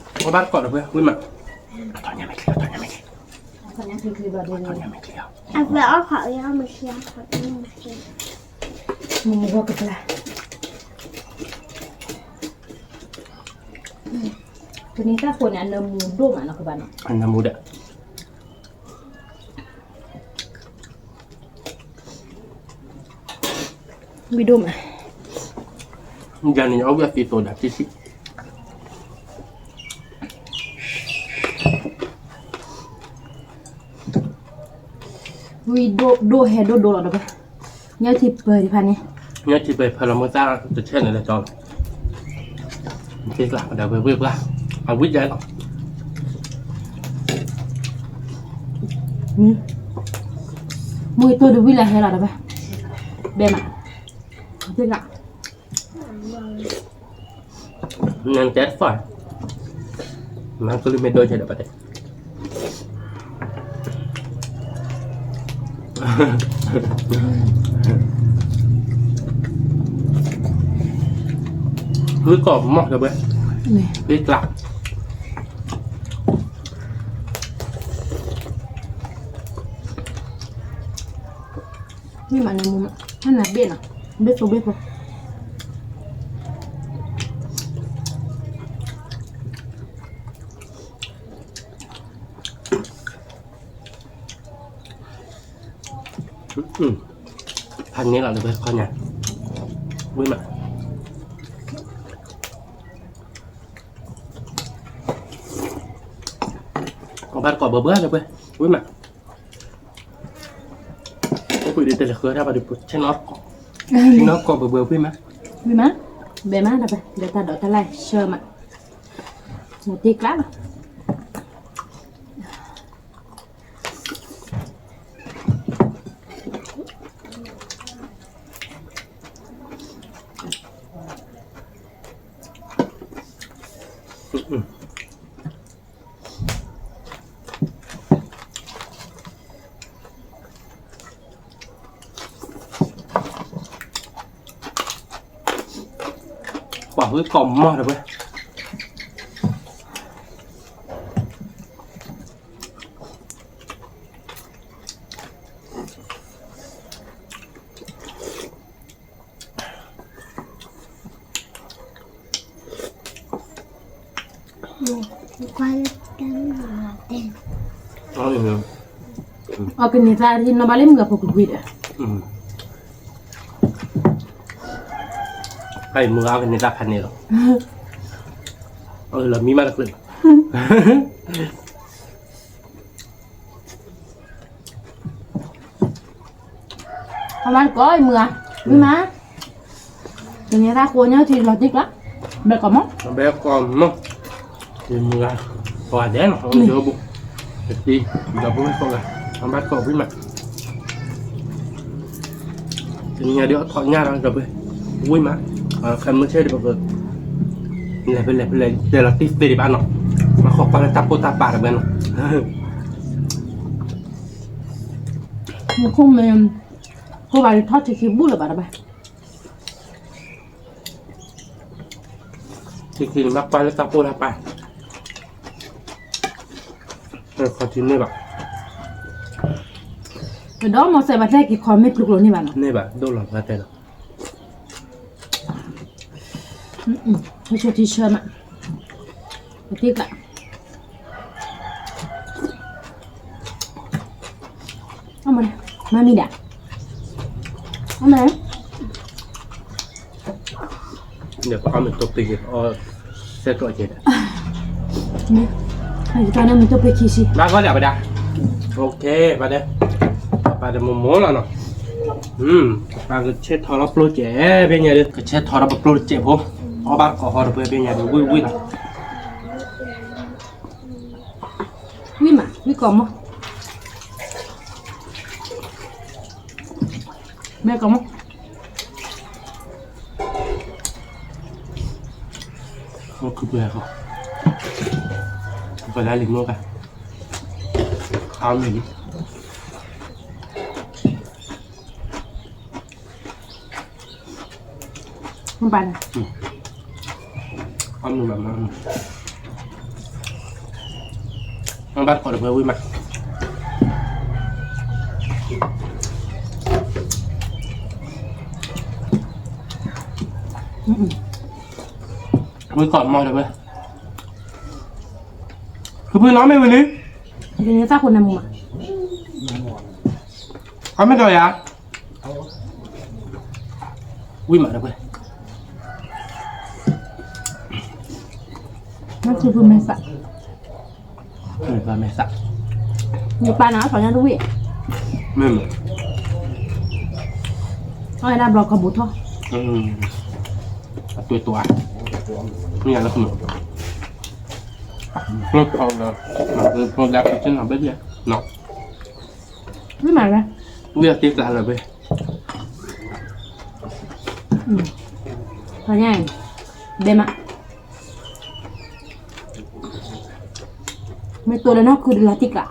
နီၤ, အီၣ်ထီၣ်ညၣ်ချ့ချ့တဂ့ၤအီၤ, အီၣ်ဘၣ်တကိးဒီးဖဲဝံၤမး, အီၣ်ထီၣ်ညၣ်မဲာ်ချ့, အီၣ်ထီၣ်ညၣ်မဲာ်ချ့, အီၣ်ထီၣ်ညၣ်မဲာ်ချ့, အီၣ်ထီ၁ီၣ်အီၣ်မ့ၢ်ချ့, မူမူဂီၢ်ကပျၢ်, တနံၤတၢ်ဃိန့ၣ် အနၢမူဒိၣ်မးနီၤကဘၣ်နီၤ, အနၢမူဒၣ် ဝံၤဒိၣ်မး, ယၤန့ၣ် အဝဲသ့ၣ်သိးဒၣ်တဆံး, ဝံၤဒိၣ်ဒိၣ်ဟဲဒိၣ်ဒိၣ်လီၤဒီး, ညၣ်ထံပၢၤတဖၣ်န့ၣ်, ညၣ်ထံပၢၤဖၢလီၤမ့ၢ်သၣ်တဆဲးန့ၣ်လၢကၠီလီၤ, သ့ၣ်ကျါဒီးဝဲဝ့ၢ်ပှၢ်, အဝံၣ်ယဲလီၤ မူကတိၢ်တဝံၣ်လၢဟဲလီၤဒီးဘၣ်, ဘဲမး, သ့ၣ်ကျါ, နတဲတဖၣ်, မၤကလုၢ်မ့ၢ်ဒိၣ်ကဲဒီးပတဲ, ဃုကီၢ်မီၢ်ဒီးဝဲ, သ့ၣ်ကျါ မ့ၢ်မးနမူမး, ဟဲနၤဘ့ၣ်နီၤ, ဘ့ၣ်သိဘ့ၣ်သိ, ဖးန့ၢ်လီၤလၢပခီညါ, ဝံၤမး, အဘၣ်တကိးဘၢဘၢလၢပှဲၤ, ဝံၤမး, အိၣ်ကွံာ်ဒ်တလဲၤဃၢတၢ်ဘၣ်ဒီး ဆဲနီၣ်တကိး, ဆဲနီၣ်တကိးဘၢဘၢဝံၤမး, ဝံၤမး, ဘဲမးဒီးပှဲၤ ဒီးတၢ်ဒိးတၢ်လၢ်ဆၢမး, နတ့ကျါလီၤ. ပှၤဝဲကိးမီၢ်ဒီးဝဲ အီၣ်ကန့ၢ်သးနီၢ်ဘၣ်လၢမုၢ်ဂၤဖိကွံာ်ကွံာ်ဒီး, အံၤမုၢ်ဂၤအီၣ်ကန့ၢ်သးဖးန့ၣ်လီၤ, အလီၤမံမးတချုး အမါတကိးအံၤမုၢ်ဧါ, မုၢ်မါ, တနံၤသၣ်ဃိညါထံလီၤတံၢ်ကျါ, ဘဲကိးမီၢ်, ဘဲကိးမီၢ်, မုၢ်ဧါ, ပှၤဒဲးနီၤ, အိၣ်ဒီးဘိ, တတံၤ, ဒီးဘိကိးဂၤ, အဘၣ်ကိးဝံၤမး, တနံၤညါဒီးအထီၣ်ညါဒီးဒီးဘိ, ဝံၤမး, ခဲမုၢ်ဆ့ၣ်ဒီးပက လဲၤဖဲလဲၣ်ဖဲလဲၣ် တဲလီၤတံၢ်သ့ဒံးဘၣ်နီၤ, မၤဃီကွၢ်လၢတၢ်ပိၢ်တၢ်ပာ်တဘဲနီၤ, မ့ၢ်ခိၣ်မ့ၢ်, ခိၣ်ဘၣ်ဒုးထီၣ်ထံခံဘူၣ်လၢၤဘၣ်တဘၣ်, ထံခံန့ၣ်ဘၣ်ကွၢ်လၢတၢ်ပိၢ်တၢ်ပာ်, ခီထံန့ၢ်ဘၣ်, ဒီးမ့ၢ်စဲးဘၣ်တဲက့ၤခီမ့ၢ်ပျုၤကျိၤန့ၢ်ဘၣ်နီၤ, န့ၢ်ဘၣ် ဒိၣ်လီၤဘၣ်တဲလီၤ ဟဲဆိထံဆၢမး, ပတ့ကျး, အမၤ, မၤမံၤဒၣ်, အမၤ, ဒီးပအီၣ်မ့ၤတိၢ်ပ့ၤက့ၤ ပအီၣ်စဲးကျိးက့ၤဒီး, ယတၢ်န့ၣ်မ့ၤတိၢ်ပ့ၤခံဆံ, ဘၣ်ဂီၢ်ဒၣ်ပဒၣ်, အိၣ်ခ့ ပၢ်ဒဲး, ပၢ်ဒဲးမိၢ်မိၢ်လီၤနီၤ. ပကဆဲးထီၣ်ဒီးပျိစဲး ဖဲညါဒီး ကဆဲးထီၣ်ဒီးပပျိစဲးဖိ, အီၣ်ဘၣ်တကိးဟီဒီး ဖဲညါဒီး ဝံၣ်ဝံၣ်လီၤ. ဝံၣ်မး ဝံၣ်ကိးမီၢ်, မ့ၢ်ကိးမီၢ်, မ့ၢ်ခုပှဲၤဃီ, ပှဲၤလၢလံာ်မိၢ်ကါ, အါမ့ၢ်လံ မ့ၢ်ဘၣ်န့ၣ်, အမ့ၢ်ဘၣ်မး, မ့ၢ်ဘၣ်တကိးဒီး ဖဲဝံၣ်မး, ဝံၣ်ကိးမီၢ်ဒီး ဖဲ ဖုဖုနီၢ်မ့ၢ်ဝံၤလံ, ယတၢ်ဃိန့ၣ်မူမး, အမ့ၢ်ဒီးယၤ, ဝံၣ်မးဒီး ဖဲ နဖုဖုမဲာ်သး, မဲာ်သး, ယပာ်နၤအီၣ်ထီၣ်ညါတဝံၣ်, မ့ၢ်မ့ၢ်, အီၣ်ဝဲဒၣ်ဘျီကီဘိးထီၣ်, အသွံၣ်သွါ, မ့ၢ်ယၤလၢမ့ၢ်, ဖျိထီၣ်လၢ, ဖျိဒါဖျိဆ့ၣ်နီၤဘဲဒ်, မ့ၢ်မးဝဲ, ဝံၣ်အတ့ကျါလၢၤဘဲ ညါ, ဘဲမး, မ့ၢ်တိၢ်လၢနီၢ်ခုဒီးလီၤတံၢ်ကျါ,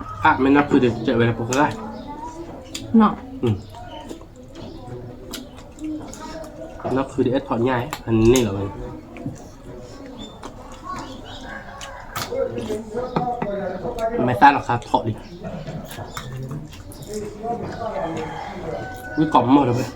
မ့ၢ်နီၢ်ခုဒီးစဲးဝဲလၢပဃၢၤ, နီၢ်ခုဒီးအဲၣ်ထီၣ်ညါ, န့ၣ်လီၤဝဲ, မဲာ်သၣ်လီၤခါထီၣ်လံ, ဝံၣ်ကိးမီၢ်ဒီး ဖဲ က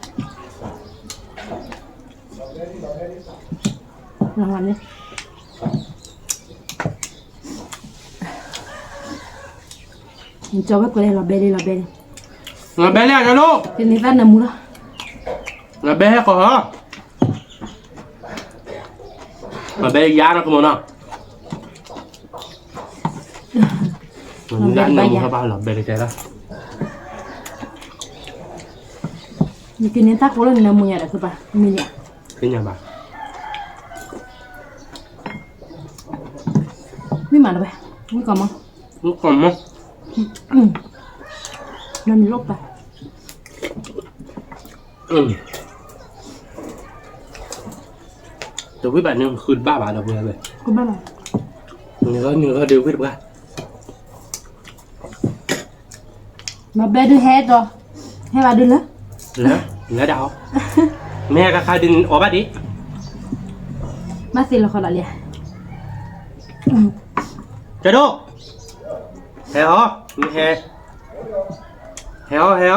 ၠီဝဲကွဲးလီၤဘဲလံ လီၤဘဲလံ, လီၤဘဲလံ ကၠီဒိၣ်, ကန့ၢ်သၣ်နၢမူလီၤ, လီၤဘဲဟဲကီးဟီ, လီၤဘဲယါနီၤကမီၤနီၤ, လီၤဘဲလံ လီၤဘဲလံ, နကန့ၢ်သၣ်ဃိလၢနနၢမူညါဒီး ကဘၣ်မ့ၢ်ညါ, သ့ၣ်ညါဘၣ်, မ့ၢ်မးတဝဲ, မ့ၢ်ကီးမီၢ်, မ့ၢ်ကီးမီၢ်, နမံၤလိၣ်ပၢ်, တဝံၣ်ဘၣ်န့ၣ်ဃုတဘၣ်ဘၣ်ဒီးပှဲၤဝဲ, နုာ်လီၤနုာ်လီၤဒီးဝံၣ်တပှၢ်, လီၤဘဲဒုးဟဲဒီး, ဟဲဘၣ်ဒုးလၢ, လၢ, လၢဒၣ်ဟီ, မ့ၢ်ဟဲခါခါဒုးအီၣ်ဘၣ်ဒံး, ဘၣ်သ့လီၤဃီလီၤလံ, ကၠီဒိၣ်, ဟဲဟီ, မ့ၢ်ဟဲ, ဟဲဟီ ဟဲဟီ,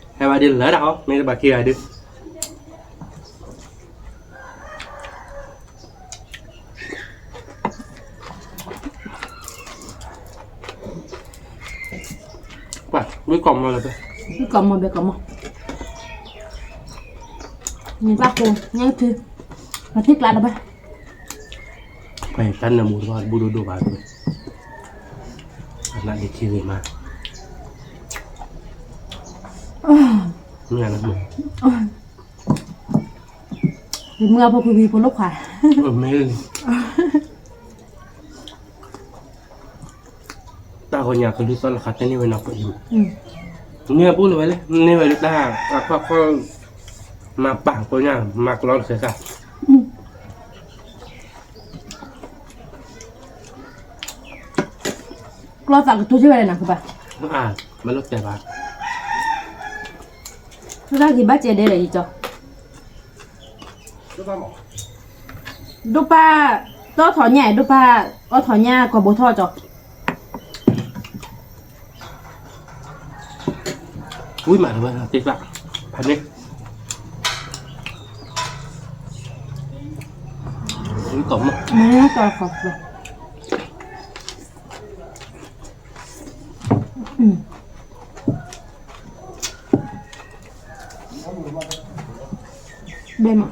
ဟဲဘၣ်ဒုးလၢဒၣ်ဟီ မ့ၢ်တဘၣ်ခံဂၤဒုး ပှၤ ဝံၣ်ကီးမီၢ်လၢၤ, ဝံၣ်ကီးမီၢ် ဘဲကီးမီၢ်, မ့ၢ်ဘၣ်ဃိ ညၣ်ကထု, ပှၤသ့ၣ်ကျါဒီးဘၣ်, ပှၤတၢ်နၢမူတဘၣ် တဘူၣ်ဒိၣ်ဒိၣ်ဘၣ်, အနးဒံးခံဂ့ၤမး, မ့ၢ်လၢမုၢ် ယမုၢ်အဖိခွံခွံဖိလိာ်ခွါ, မ့ၢ်, တၢ်ဂီၤညါကလုၢ်သီၣ်လၢခါတဲန့ၢ်ဝဲနီၢ်ခိအံၤ, န့ၢ်အပူၤလၢၤဝဲလဲၣ်, န့ၢ်ဝဲလၢတၢ်အခီၣ်ခီၣ်, မၤပာ်ကိညၢ် မၤကျီတဃဲၤသၣ် ကျီသးကတိၤက့ၤဝဲဒၣ်နၤကဘၣ်, ဘၣ်လိာ်တဲဘၣ်, တၢ်ဂ့ၤဘၣ်စဲးဒဲးဒီးယကၠီ, ဒိၣ်ပၢ်, တအီၣ်ထီၣ်ညၣ်, ဒိၣ်ပၢ်, အီၣ်ထီၣ်ညၣ်ကီးဘိထီၣ်ကၠီ, ဝံၣ်မးတဝဲသ့ၣ်ကျါ, ဖးန့ၣ်, ဝံၣ်ကီးမီၢ် ဘဲမး,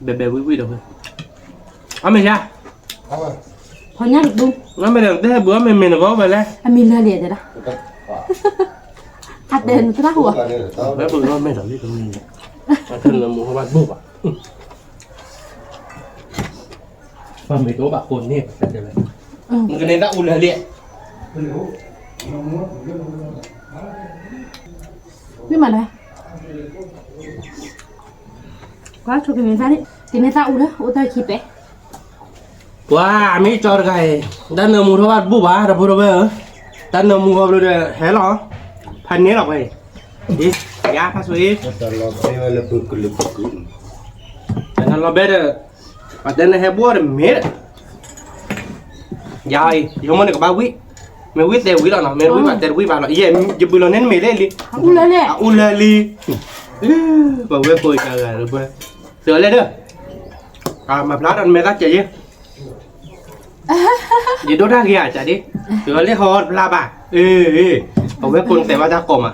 ဘဲဘဲဝံၣ်ဝံၣ်ဒီး, အမ့ၢ်ယါ, ဖီညါတဒူ, အမ့ၢ်ဒီးတဟဲဘူး အမ့ၢ်မ့ၢ်နဂီၢ်ဝဲလဲၣ်, အမံၤလၢာ်လံတဲဒၣ်, တဲနတရၣ်ဟူ, ဝဲပလီၢ်မဲာ်ဒီးလံတမံၤ, အထၢနၢမူဟီၣ်ဘၣ်တဘူၣ်ဘၣ်, ပမ့ၢ်တအိၣ်ဘၣ်ဃိန့ၣ်, နကန့ၢ်တၢ်အူလၢာ်လံ, မ့ၢ်မးလဲၣ်, ကွၢ်ဆိကန့ၢ်တၢ်အူလၢ အိၣ်တၢ်ခံပဲ ပှၤမ့ၢ်ကၠီတဂၤအံၤ, တၢ်နၢမူထီၣ်ဘၣ်တဘူၣ်ဘၣ် ဒီပုၢ်ဒီဝဲၢ်ဧၢ, တၢ်နၢမူဂီၤဘျီဒီး ဟဲလီၤ, ဖးန့ၢ်လီၤပှၤအံၤ, ဒ်, ယါဖးဆိအံၤ, တၢ်လီၤဘဲဒီး, ပှၤတဲနဟဲဘှီဒီးမ့ၢ်ဒီး, ယၤအံၤ ယမိၢ်န့ၣ်ကဘၣ်ဝံၣ်, မ့ၢ်ဝံၣ်တဲဝံၣ်လီၤနီၤ, မ့ၢ်ဝံၣ်ဘၣ်တဲတဝံၣ်ဘၣ်လီၤ, ယဲ ယဘုးလီၤန့ၢ်နမ့ၢ်လဲၣ်လံ, အအူလၢာ်လံ, ပဝဲကိးကၤဂၤလၢပှၤ, သုးအီၤလဲၣ်ဒီး, မၤဖျါဒီးနမဲာ်သၣ်ကဲးယဲ ယဒိၣ်တၢ်ဂ့ၤဧါကဒ့, သုးအီၤလဲၣ်ဟီတဖျါဘၣ်, အ့, အဝဲကိးနတဲဘၣ်တၢ်ကိးမး,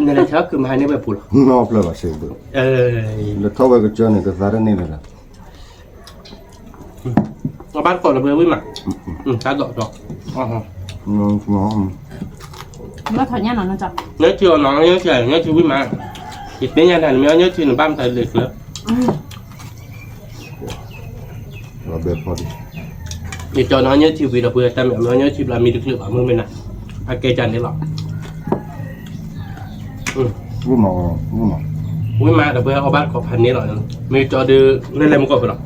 နလဲၤဆၢခုးမဟါန့ၢ်ဝဲပူၤလီၤ, နဖျါဘၣ်စ့ၢ်ကီး, လၢထီၣ်ဝဲကစၢၢ်န့ၣ် တသးတန့ၢ်လၢၤလီၤ အဘၣ်တကိးလၢပှဲၤဝံၣ်မး, တၢ်ဒိးဒီး, လၢထီၣ်ညါနီၤ, ညၢထံအီၤနီၤ, ညၢထံ, ညၢထံဝံၣ်မး, ယသ့ၣ်ညါတၢ်န့ၣ် မ့ၢ်အီၣ်ညၢထံန့ၣ်ဘၣ်မတၤလၢကျၢၤ ယကၠီနီၤညၢထံဝံၤဒီးပှဲၤတၢ်မ့ၢ်အီၣ်ညၢထံဘျီမံတချုးဘၣ်မုၢ်မ့ၢ်နၤ, အကဲကၢ်န့ၣ်လီၤ, ဝံၣ်မးဒီးပှဲၤအီၣ်ဘၣ်တကိးဖးန့ၣ်လီၤ, မ့ၢ်ကၠီဒုး လဲၤလဲၤမူကီၢ်ဖဲလီၤ,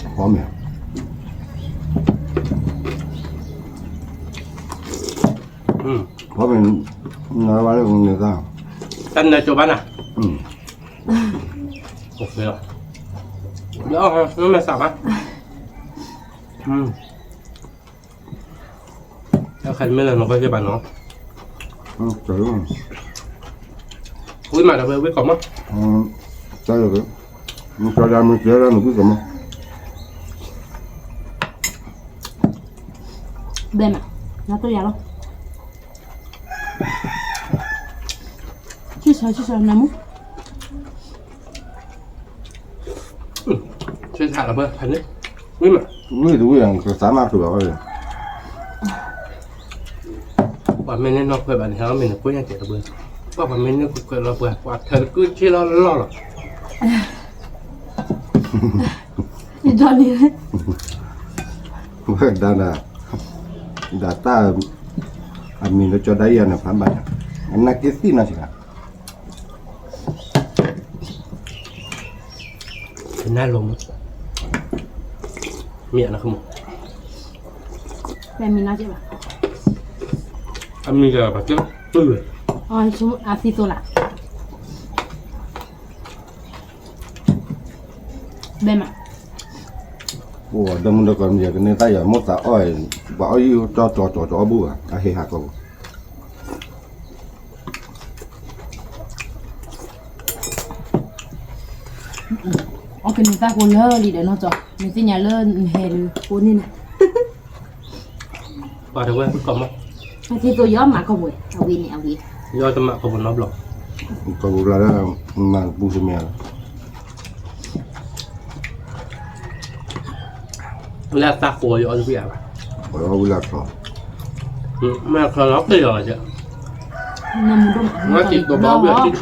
ဖီမ့ၢ်, တၢ်နၢကၠီဘၣ်နၤ, လၢမဲာ်ဆှးဘၣ်, တၢ်ခါတမ့ၢ်လၢနီၢ်ကီၢ်က့ဘၣ်နီၤ, ဝံၣ်မးဒီးဝံၣ်ကိးမး, တၢ်လၢ, မ့ၢ်ကၠီဒၣ်မ့ၢ်ကၠီဒၣ်နဝံၣ်ကိးမး, ဘဲမး, နၤတိၢ်ယၤလီၤ, ဆံၣ်ဆၢဆံၣ်ဆၢနမူ ဆ့ဆးလီၤဘၣ်ဖဲန့ၣ်, ဝံၣ်မး, ဝံၣ်တဝံၣ် ကသးမးချုးဘၣ်ဝဲ, ပှၤမ့ၢ်န့ၢ်နီၢ်ခွဲးဘၣ်န့ၣ် ဟဲအီၣ်မ့ၤန့ၣ် ကိၣ်ညါတဲာ်တဘၣ်, ပှၤပှၤမ့ၢ်န့ၢ်ခွဲးခွဲးလီၤပှၤ ပှၤထၢတကုၢ်ဆ့လီၤလီၢ်လီၤ, ဝဲဒၣ်နၤ, ဒၣ်တၢ်, အမံၤလၢကၠီဒၣ်ယၤန့ၣ် ဖးဘၣ်န့ၣ်, အနၢ်က့သံၣ်နီၤဆံး, နၢ်လိၤမး, မ့ၢ်အနၢ်ခမး, မ့ၢ်နီၤက့ဘၣ်, အမံၤကဘၣ်က့, အသံသိလၢ, ဘဲမး, အိၣ်ဒီမုၢ်ဒီကီၢ်မ့ၢ်ယကန့ၢ်သၣ်ယၤ မိၢ်သးအီၣ်, ပှၤအီၣ်ယုၢ်တီတီတီတီအီၣ်ဘူၣ်ဘၣ် အဟ့ၣ်ဟးကီၢ်ပူၤ အီၣ်ကန့ၢ်သၣ်ဖိလၢာ်လံဒီးနီၢ်ကၠီ, မ့ၢ်သ့ၣ်ညါလၢနဟဲလၢဖိန့ၣ်န့ၣ်, ပှၤတဝဲၢ်ကီၢ်မး, အသံသိယီမးကီၢ်ပူၤ, အဝံၤန့ၣ်အဝံၤ, ယီတမးကီၢ်ပူၤနီတဘျီ, ကီၢ်ပူၤလၢ်လၢ်, မၤပူၤတမ့ၢ်ဧါ လၢအသးဃိးယအီၣ်တဘၣ်ဘၣ်, အီၣ်ဝံၤလၢချီ, မ့ၢ်ချီလီၤက့ၤလီၤက့ၤ,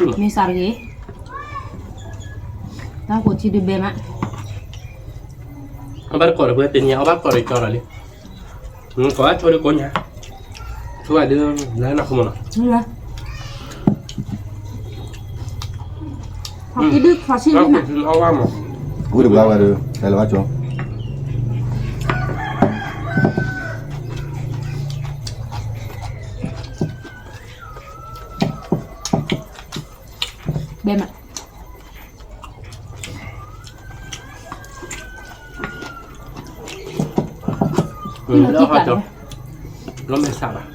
မ့ၢ်စးတဂ့ၤ, တၢ်ဃိးထံဒုးဘဲမး, အဘၣ်တကိးဒီးပှၤတနံၤ အဘၣ်ကိးဒီးကၠီလီၤလံ, ကိးအဆိဒုးကိးညါ, ဆိဒုးလၢနၤခမနီၤ ဖီဒုးဖီဆံးလံနၤ, ဝံၤတဘျီဝဲဒီး ဟဲလီၤဘၣ်ကၠီ, ဘဲမး လၢဟီၣ်ကၠီ, လီၤမဲာ်ဆှးဘၣ်,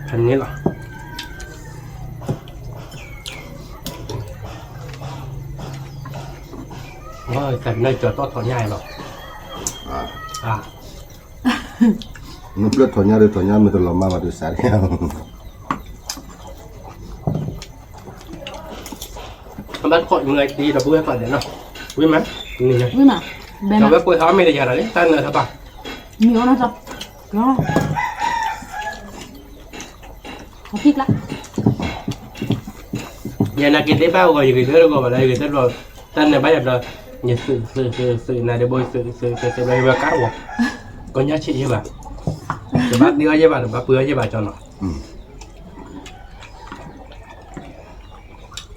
ဖဲန့ၣ်လီၤ, တၢ်နၢကၠီတီၢ်ထီၣ်ညါလီၤ, နဖျၢၣ်ထီၣ်ညါဒီးထီၣ်ညါ မ့ၢ်တလီၤမၢ်ဘၣ်ဒီးစး, အဘၣ်တကိးမုၢ်အတံၤဒီပုၢ်ဝဲၢ်ပာ်ဒဲးနီၤ, ဝံၤမး, ဝံၤမး, ဒီးဝဲပှဲၤဟးအီၣ်မ့ၤတယၤလီၤလံ တၢ်နၢတဘၣ်, မ့ၢ်အီၣ်နီၢ်ကၠီ, ထီၣ်ဖံးကျါ, ယနာ်က့ၤသ့ၣ်ဘၣ်ဂီၤ ယဂ့ၤဒၢတဂီၤဘၣ်လၢ ယဂ့ၤတဘျီ, တၢ်နၢၤဘၣ်ယၤဘျီ, ယသုးသုးသုးသုးနၤဒ့ဘိသုးသုးသုးသုးဘျီ ယဝဲကါတဝီ, ကညီဆံးယဲၢ်ဘၣ်, တဘၣ်သံအီၣ်ယဲၢ်ဘၣ် တဘၣ်ပှ့ၤအီၣ်ယဲၢ်ဘၣ်ကၠီနီၤ.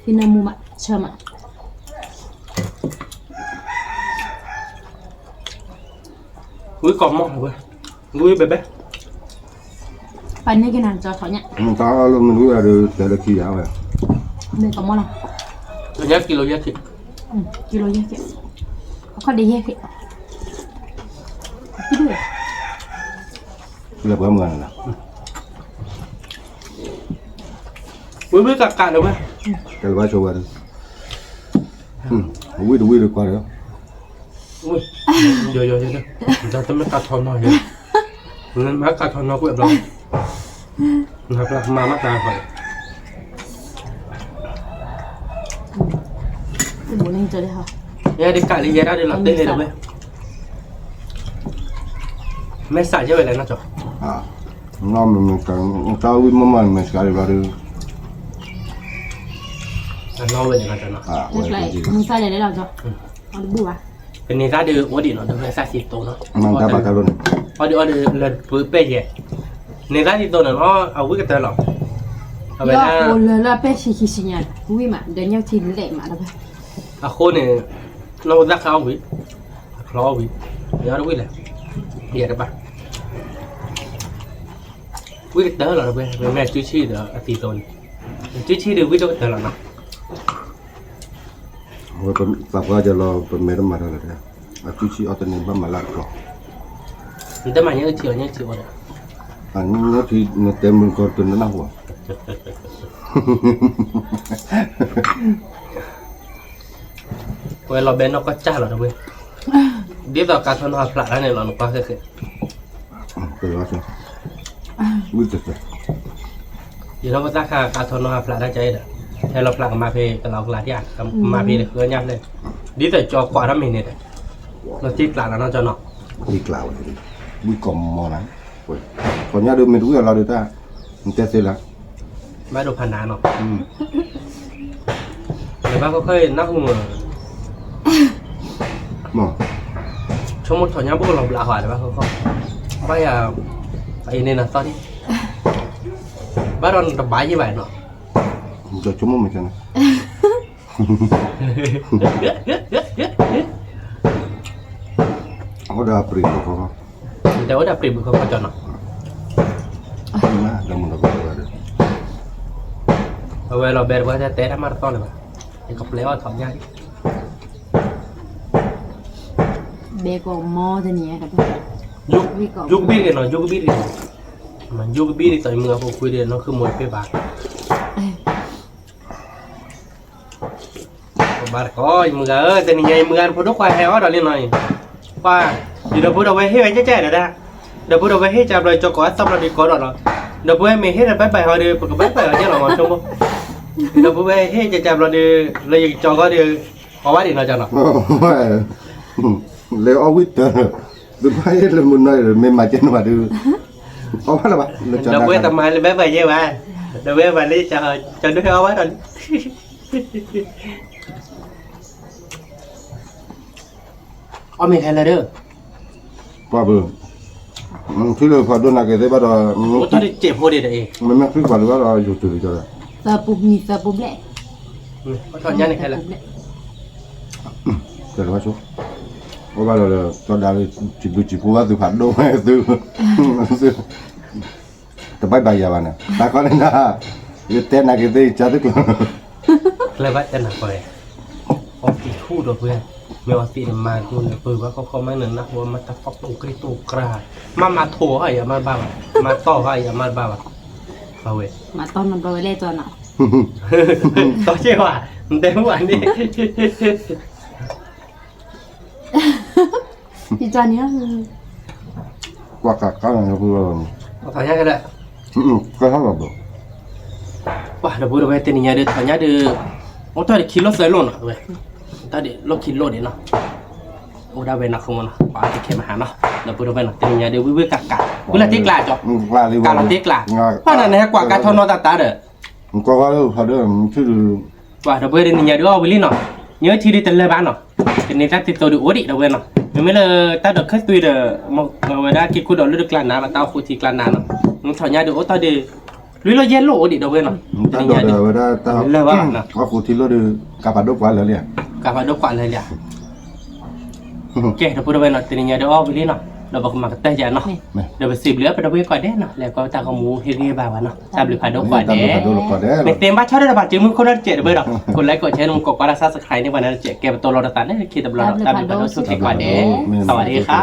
ဟံးနၢမူမး ဆၢမး, ဝံကိးမီၢ်ဝဲ, ဝံဘဲဘဲ, ပာ်န့ၢ်က့ၤနၤ ကၠီထီၣ်ညၣ်, တၢ်လၢမနုၤဝဲဒီး တဲလၢခံယၤဝဲ, မ့ၢ်ကမီၢ်လီၤ, ထီၣ်ညၣ်ကံလိယဲၢ်ခံ, ကံလိယဲၢ်ခံ, အခီၣ်ဒ့ယဲၢ်ခံ, လၢပှဲၤမုၢ်နၤလီၤ, ဝံဝံကးကးဒီးဝဲ, တဲလၢဘၣ်ဆိဝဲဒီး, ဝံတဝံတကွၢ်ဒီး, ယယယ, တမ့ၢ်ကးထီၣ်နီၤယဲ, နမ့ၢ်ကးထီၣ်နီၤကွဲးဘျီ, နပျၢ်ကမၤမၤတၢ်ဃီ, ယဲဒ်ကးလံယဲဒၣ်ဒ်လီၤတ့ၢ်လံဒီးဝဲ, မ့ၢ်စးယဲဝဲလဲၣ်နီၤကၠီ, နီၢ်မ့ၢ်မ့ၢ်ကး, တၢ်ဝံမ့ၢ်မ့ၢ်မ့ၢ်စးလံဘျီဒီး, အနီၢ်ဝဲန့ၣ်နီၤကၠီနီၤ, မ့ၢ်စးလဲၣ်လဲၣ်လီၤကၠီ, အတဘူၣ်ဘၣ်, ကန့ၢ်သၣ်ဒုးအိၣ်ဒံးနီၤ ဒီးဝဲသၣ်သံသိနီၤ, အီၣ်ဒုးအီၣ်ဒုးလၢပှဲၤယဲၢ်, န့ၢ်သၣ်သံသိနီၤနီၤ အဝံကတၢၢ်လီၤ, အဝဲဒၣ်, လၢလၢပဲဆံခံဆံညါ, ဝံမး ဒီးညၣ်ထံလဲၣ်မးဒီး, အဃိန့ၣ်, နီၢ်ဝဲသၣ်ခါအီၣ်ဝံၤ, အချီအီၣ်ဝံၤ, ယအီၣ်တဝံၤလဲၣ်, ယဲတဘၣ် ဝံကတၢၢ်လီၤတဝဲ မ့မ့ၢ်အစုဆံၣ်ဒီးအသံသိန့ၣ်, အစုဆံၣ်ဒီးဝံဒိၣ်ကတၢၢ်လီၤနီၤ, သးပှၢ်ကလီၤ ပမဲာ်တမၤတၢ်လၢၤ, အစုဆံၣ်အီၣ်တန့ၢ်ဘၣ်မၤလၢအကျီ, နတမၤညၣ်အုၣ်ထံအီၤ ညၣ်အုၣ်ထံအီၤဒီး, နတဲမုၢ်ကီၢ်တနၢ်ဟူဧါ ဝဲလီၤဘဲနီၢ်ကီၢ်စၢ်လီၤတဝဲ, ဒ်သိးကးထီၣ်နီၢ်ဟးဖျးတၢ်န့ၣ်လီၤ နကွၢ်ဃဲဃဲ, ဝံၤတတၢၢ်, ယနီၢ်ပသၣ်ခါကးထီၣ်နီၢ်ဟးဖျးတၢ်ကဲဒီး, ဟဲလီၤဖျးကမၤဖဲကလီကလးဒံးဧါ, ကမၤဖဲဒီးဃုညၣ်ဖျဲၣ်, ဒ်သိးကၠီကွၢ်ထီၣ်မ့ၢ်န့ၣ်ဒီး, နသ့ကျးလီၤနီၢ်ကၠီနီၤ, သ့ကျးဝဲ, ဝံၤကီၢ်မီၢ်လၢ, ကီၢ်ညၣ်ဒုးမ့ၢ်တဝံၣ်အလီၤဒုးတၢ်, နတဲသ့လၢ ဘၣ်ဒိဖးနးနီၤ, နဘၣ်ခီခီနၢ်ဟူမး, ဆိကမိၣ်ထီၣ်ညၣ်ဘိကလီၤဘျးဟီနဘၣ်ခီခီ, ဘၣ်ယၤ, အအံၤန့ၣ်နသီၣ်ဒံး, ဘၣ်ဒီးနတဘၣ်ယံၤဘၣ်နီၤ, ဆိကမိၣ်မ့ၢ်ကန့ၣ် အိၣ်ဒီးပြံးဘုခီခီ, တဲအိၣ်ဒီးပြံးဘုခီခီနီၤ, အဝဲလီၤဘဲတဝဲတဲတၢ်မၤတသီၣ်လၢၤဘၣ်, ယကပျဲအီၣ်ထီၣ်ညၣ်လံ, ဘဲကီၢ်မီၢ်တနံၤ, ယိကဘံၣ်တဂ့ၤနီၤ, ယိကဘံၣ်တဂ့ၤ, ယိကဘံၣ်ဒ်သိးယမုၢ်ဂၤဖိခွံဒ်နီၢ်ခုမိၢ်တပ့ၢ်ဘၣ် ဘၣ်တကီး ယမုၢ်ဂၤဧၢ, တနံၤညါယမုၢ်ဂၤဖိဒိၣ်ခွါဟဲအီၣ်ဒီးလံနီၤအံၤ, ပှၤ, ယဒီပုၢ်ဒီဝဲၢ်ဟ့ၣ်ဝဲကဲကဲဒီးဒၣ်, ဒီပုၢ်ဒီဝဲၢ်ဟ့ၣ်ကဘျီကၠီကိးအသီဘျီဒီးကိးဒီးလီၤ, ဒီပုၢ်ဝဲၢ်မ့ၢ်ဟ့ၣ်ဒီးဘၣ်ဘၣ်ဟီဒီး ပကဘၣ်ဘၣ်ဟီကဲလီၤမီၤဆိမိၣ်, ဒီပုၢ်ဝဲၢ်ဟ့ၣ်ကဲကဲဘျီဒီး, လၢယကကၠီကီးဒီး, အီၣ်ဘၣ်ဒံးနီၤကၠီနီၤ လဲၤအီၣ်ဝံၣ်တၢၢ်, သုဘၣ်ယဲၢ်လၢမုၢ်နီၤအံၤ မ့ၢ်မၤကဲန့ၣ်ဘၣ်ဒီး, အီၣ်ဘၣ်လၢၤဘၣ်, ဒီပုၢ်ဝဲၢ်တမၤလၢဘဲဘၣ်ယဲၢ်ဘၣ်, ဒီပုၢ်ဝဲၢ်မၤလၢကၠီဒိၣ်ဟဲအီၣ်ဘၣ်ဒီးလံ, အီၣ်မ့ၢ်ခဲလၢာ်ဒီး ပှၤဘၣ်, ထံလၢဖးဒိၣ်နာ်က့ၤသ့ၣ်ဘၣ်ဒီး, အိၣ်တၢ်တစဲးဖိဒံးဒီးအံၤ, မ့မ့ၢ်ထွံၣ်ပှၤဒံးဘၣ်ဒီး ယိၤတုၤလံကၠီဒီး, သၢပူၤနံၤသၢပူၤဘျဲၣ်, ထီၣ်ညါန့ၣ်ခဲလၢာ်, တဲလၢၤဘၣ်ဆိ, အိၣ်ဘၣ်လီၤဒီး ကၠီဒါလၢ စံးဘျုးစံးဖှိၣ်ဘၣ်သုဖးဒိၣ်ဝဲသု တဘၣ်ဘၣ်ယၤဘၣ်န့ၣ် တၢ်ခီန့ၣ်ဒၣ်, ယတဲနာ်က့ၤသ့ၣ်ယကၢ်သုကျိၤ, ကျဲဘၣ်တဲနၤဃီ, အီသံးထူၣ်ဒီးပှဲၤ, မ့ၢ်အီသံးန့ၣ် မၤဒိၣ်န့ၣ် ပၢၤဘၣ်ခီခီမးန့ၣ် နၢ်ဟူမၤတၢ်ဖီၣ်တိၢ်ကြံၢ်တိၢ်ကြၢ်, မၤမၤထိးဟီယၤမၤတဘၣ်ဘၣ်, မၤတီၢ်ဟီယၤမၤတဘၣ်ဘၣ်, အဝဲ, မၤတီၢ်နဘျီဝဲလဲၣ်ကၠီနီၤ, တီၢ်ကဲဘၣ်, နတဲမ့ၢ်ဘၣ်န့ၣ် ယကန့ၣ်, ကွၢ်ကးကါန့ၣ်, ကွၢ်ကးညါကဲဒၣ်, ကဲထီၣ်လီၤဘၣ်, ပှၤဒီပုၢ်ဒီဝဲၢ်တနံၤညါဒီး ထီၣ်ညါဒီး, အိၣ်တၢ်ဒီးခံလိာ်သၢလိာ်နီၤဝဲ, တၢ်ဒီးလိာ်ခံလိာ်ဒံးနီၤ, အိၣ်ဒၣ်ဝဲနီၤ ခိမနီၤ ပှၤတခဲမဟါနီၤ ဒီပုၢ်ဒီဝဲၢ်နီၤ တနံၤညါဒီး ဝံၢ်ဝံၢ်ကးကး ဝံၤလၢတ့ကျးကၠီ, ကးလီၤတ့ကျး, ပှၤနၤနဟဲကွၢ်ကါထီၣ်နီၢ်သးသးဒီး, ကွၢ်ဒီပုၢ်ဝဲၢ်တနံၤညါဒုးအီၣ်ဝံၤလံနီၤ, ညၣ်ထံဒုးတလၢဘၣ်နီၤ, ကန့ၢ်တၢ်တံၤသိးဒုးအိၣ်ဒံးဒီပုၢ်ဝဲၢ်နီၤ, မ့မ့ၢ်လၢတၢ်ဒိးခၢၣ်သွံဒီး, ဝဲဒၣ်က့ၤခိၣ်ဒီးလၢတကျးနၤလီၤ တၢ်အိၣ်ဃူထံကျးနၤနီၤ, ထီၣ်ညါဒုးအိၣ်တ့ၢ်ဒုး, လွံၢ်လီၢ်ယဲၢ်လီၢ်အိၣ်ဒံးဒီပုၢ်ဝဲၢ်နီၤ, တနံၤညါဒုး, လၢဘၣ်, အိၣ်ဃူထံလီၢ်ဒုး, ကးဖးဒိၣ်ကွၢ်လၢာ်လံ, ကးဖးဒိၣ်ကွၢ်လၢာ်လံ ကဲ ဒီပုၢ်ဝဲၢ်နီၤ, တနံၤညါဒုးအီၣ်ဝံၤလံနီၤ, ဒီးပကမၤကတၢၢ်ယၤနီၤ, ဒီးပစံးဘျုးအပဒီပုၢ်ဝဲၢ်ကိးဂၤဒဲးနီၤ, လဲၤကွၢ်တၢ်ဂီၤမူဟ့ၣ်ဂံၢ်ဟ့ၣ်ဘါဝဲနီၤ, တၢ်ဘျုးဖးဒိၣ်ကိးဂၤဒဲး, မ့ၢ်သ့ဘၣ်ဆီၣ်တၢ်တဘၣ်စုမုၢ်ခိၣ်နီတစဲးဒီပုၢ်ဝဲၢ်ဒီး, ကိး like ကိး share န့ၣ် ကိးကွၢ်တၢ် subscribe န့ၢ်ပှၤနီတစဲး, ကဲပတီၢ်လီၤတသးန့ၣ် ခံတဘျီဒီး တၢ်ဘျုးဖးဒိၣ်ဆိၣ်ဂ့ၤကိးဂၤဒဲး, စဝၤဒ့ခါ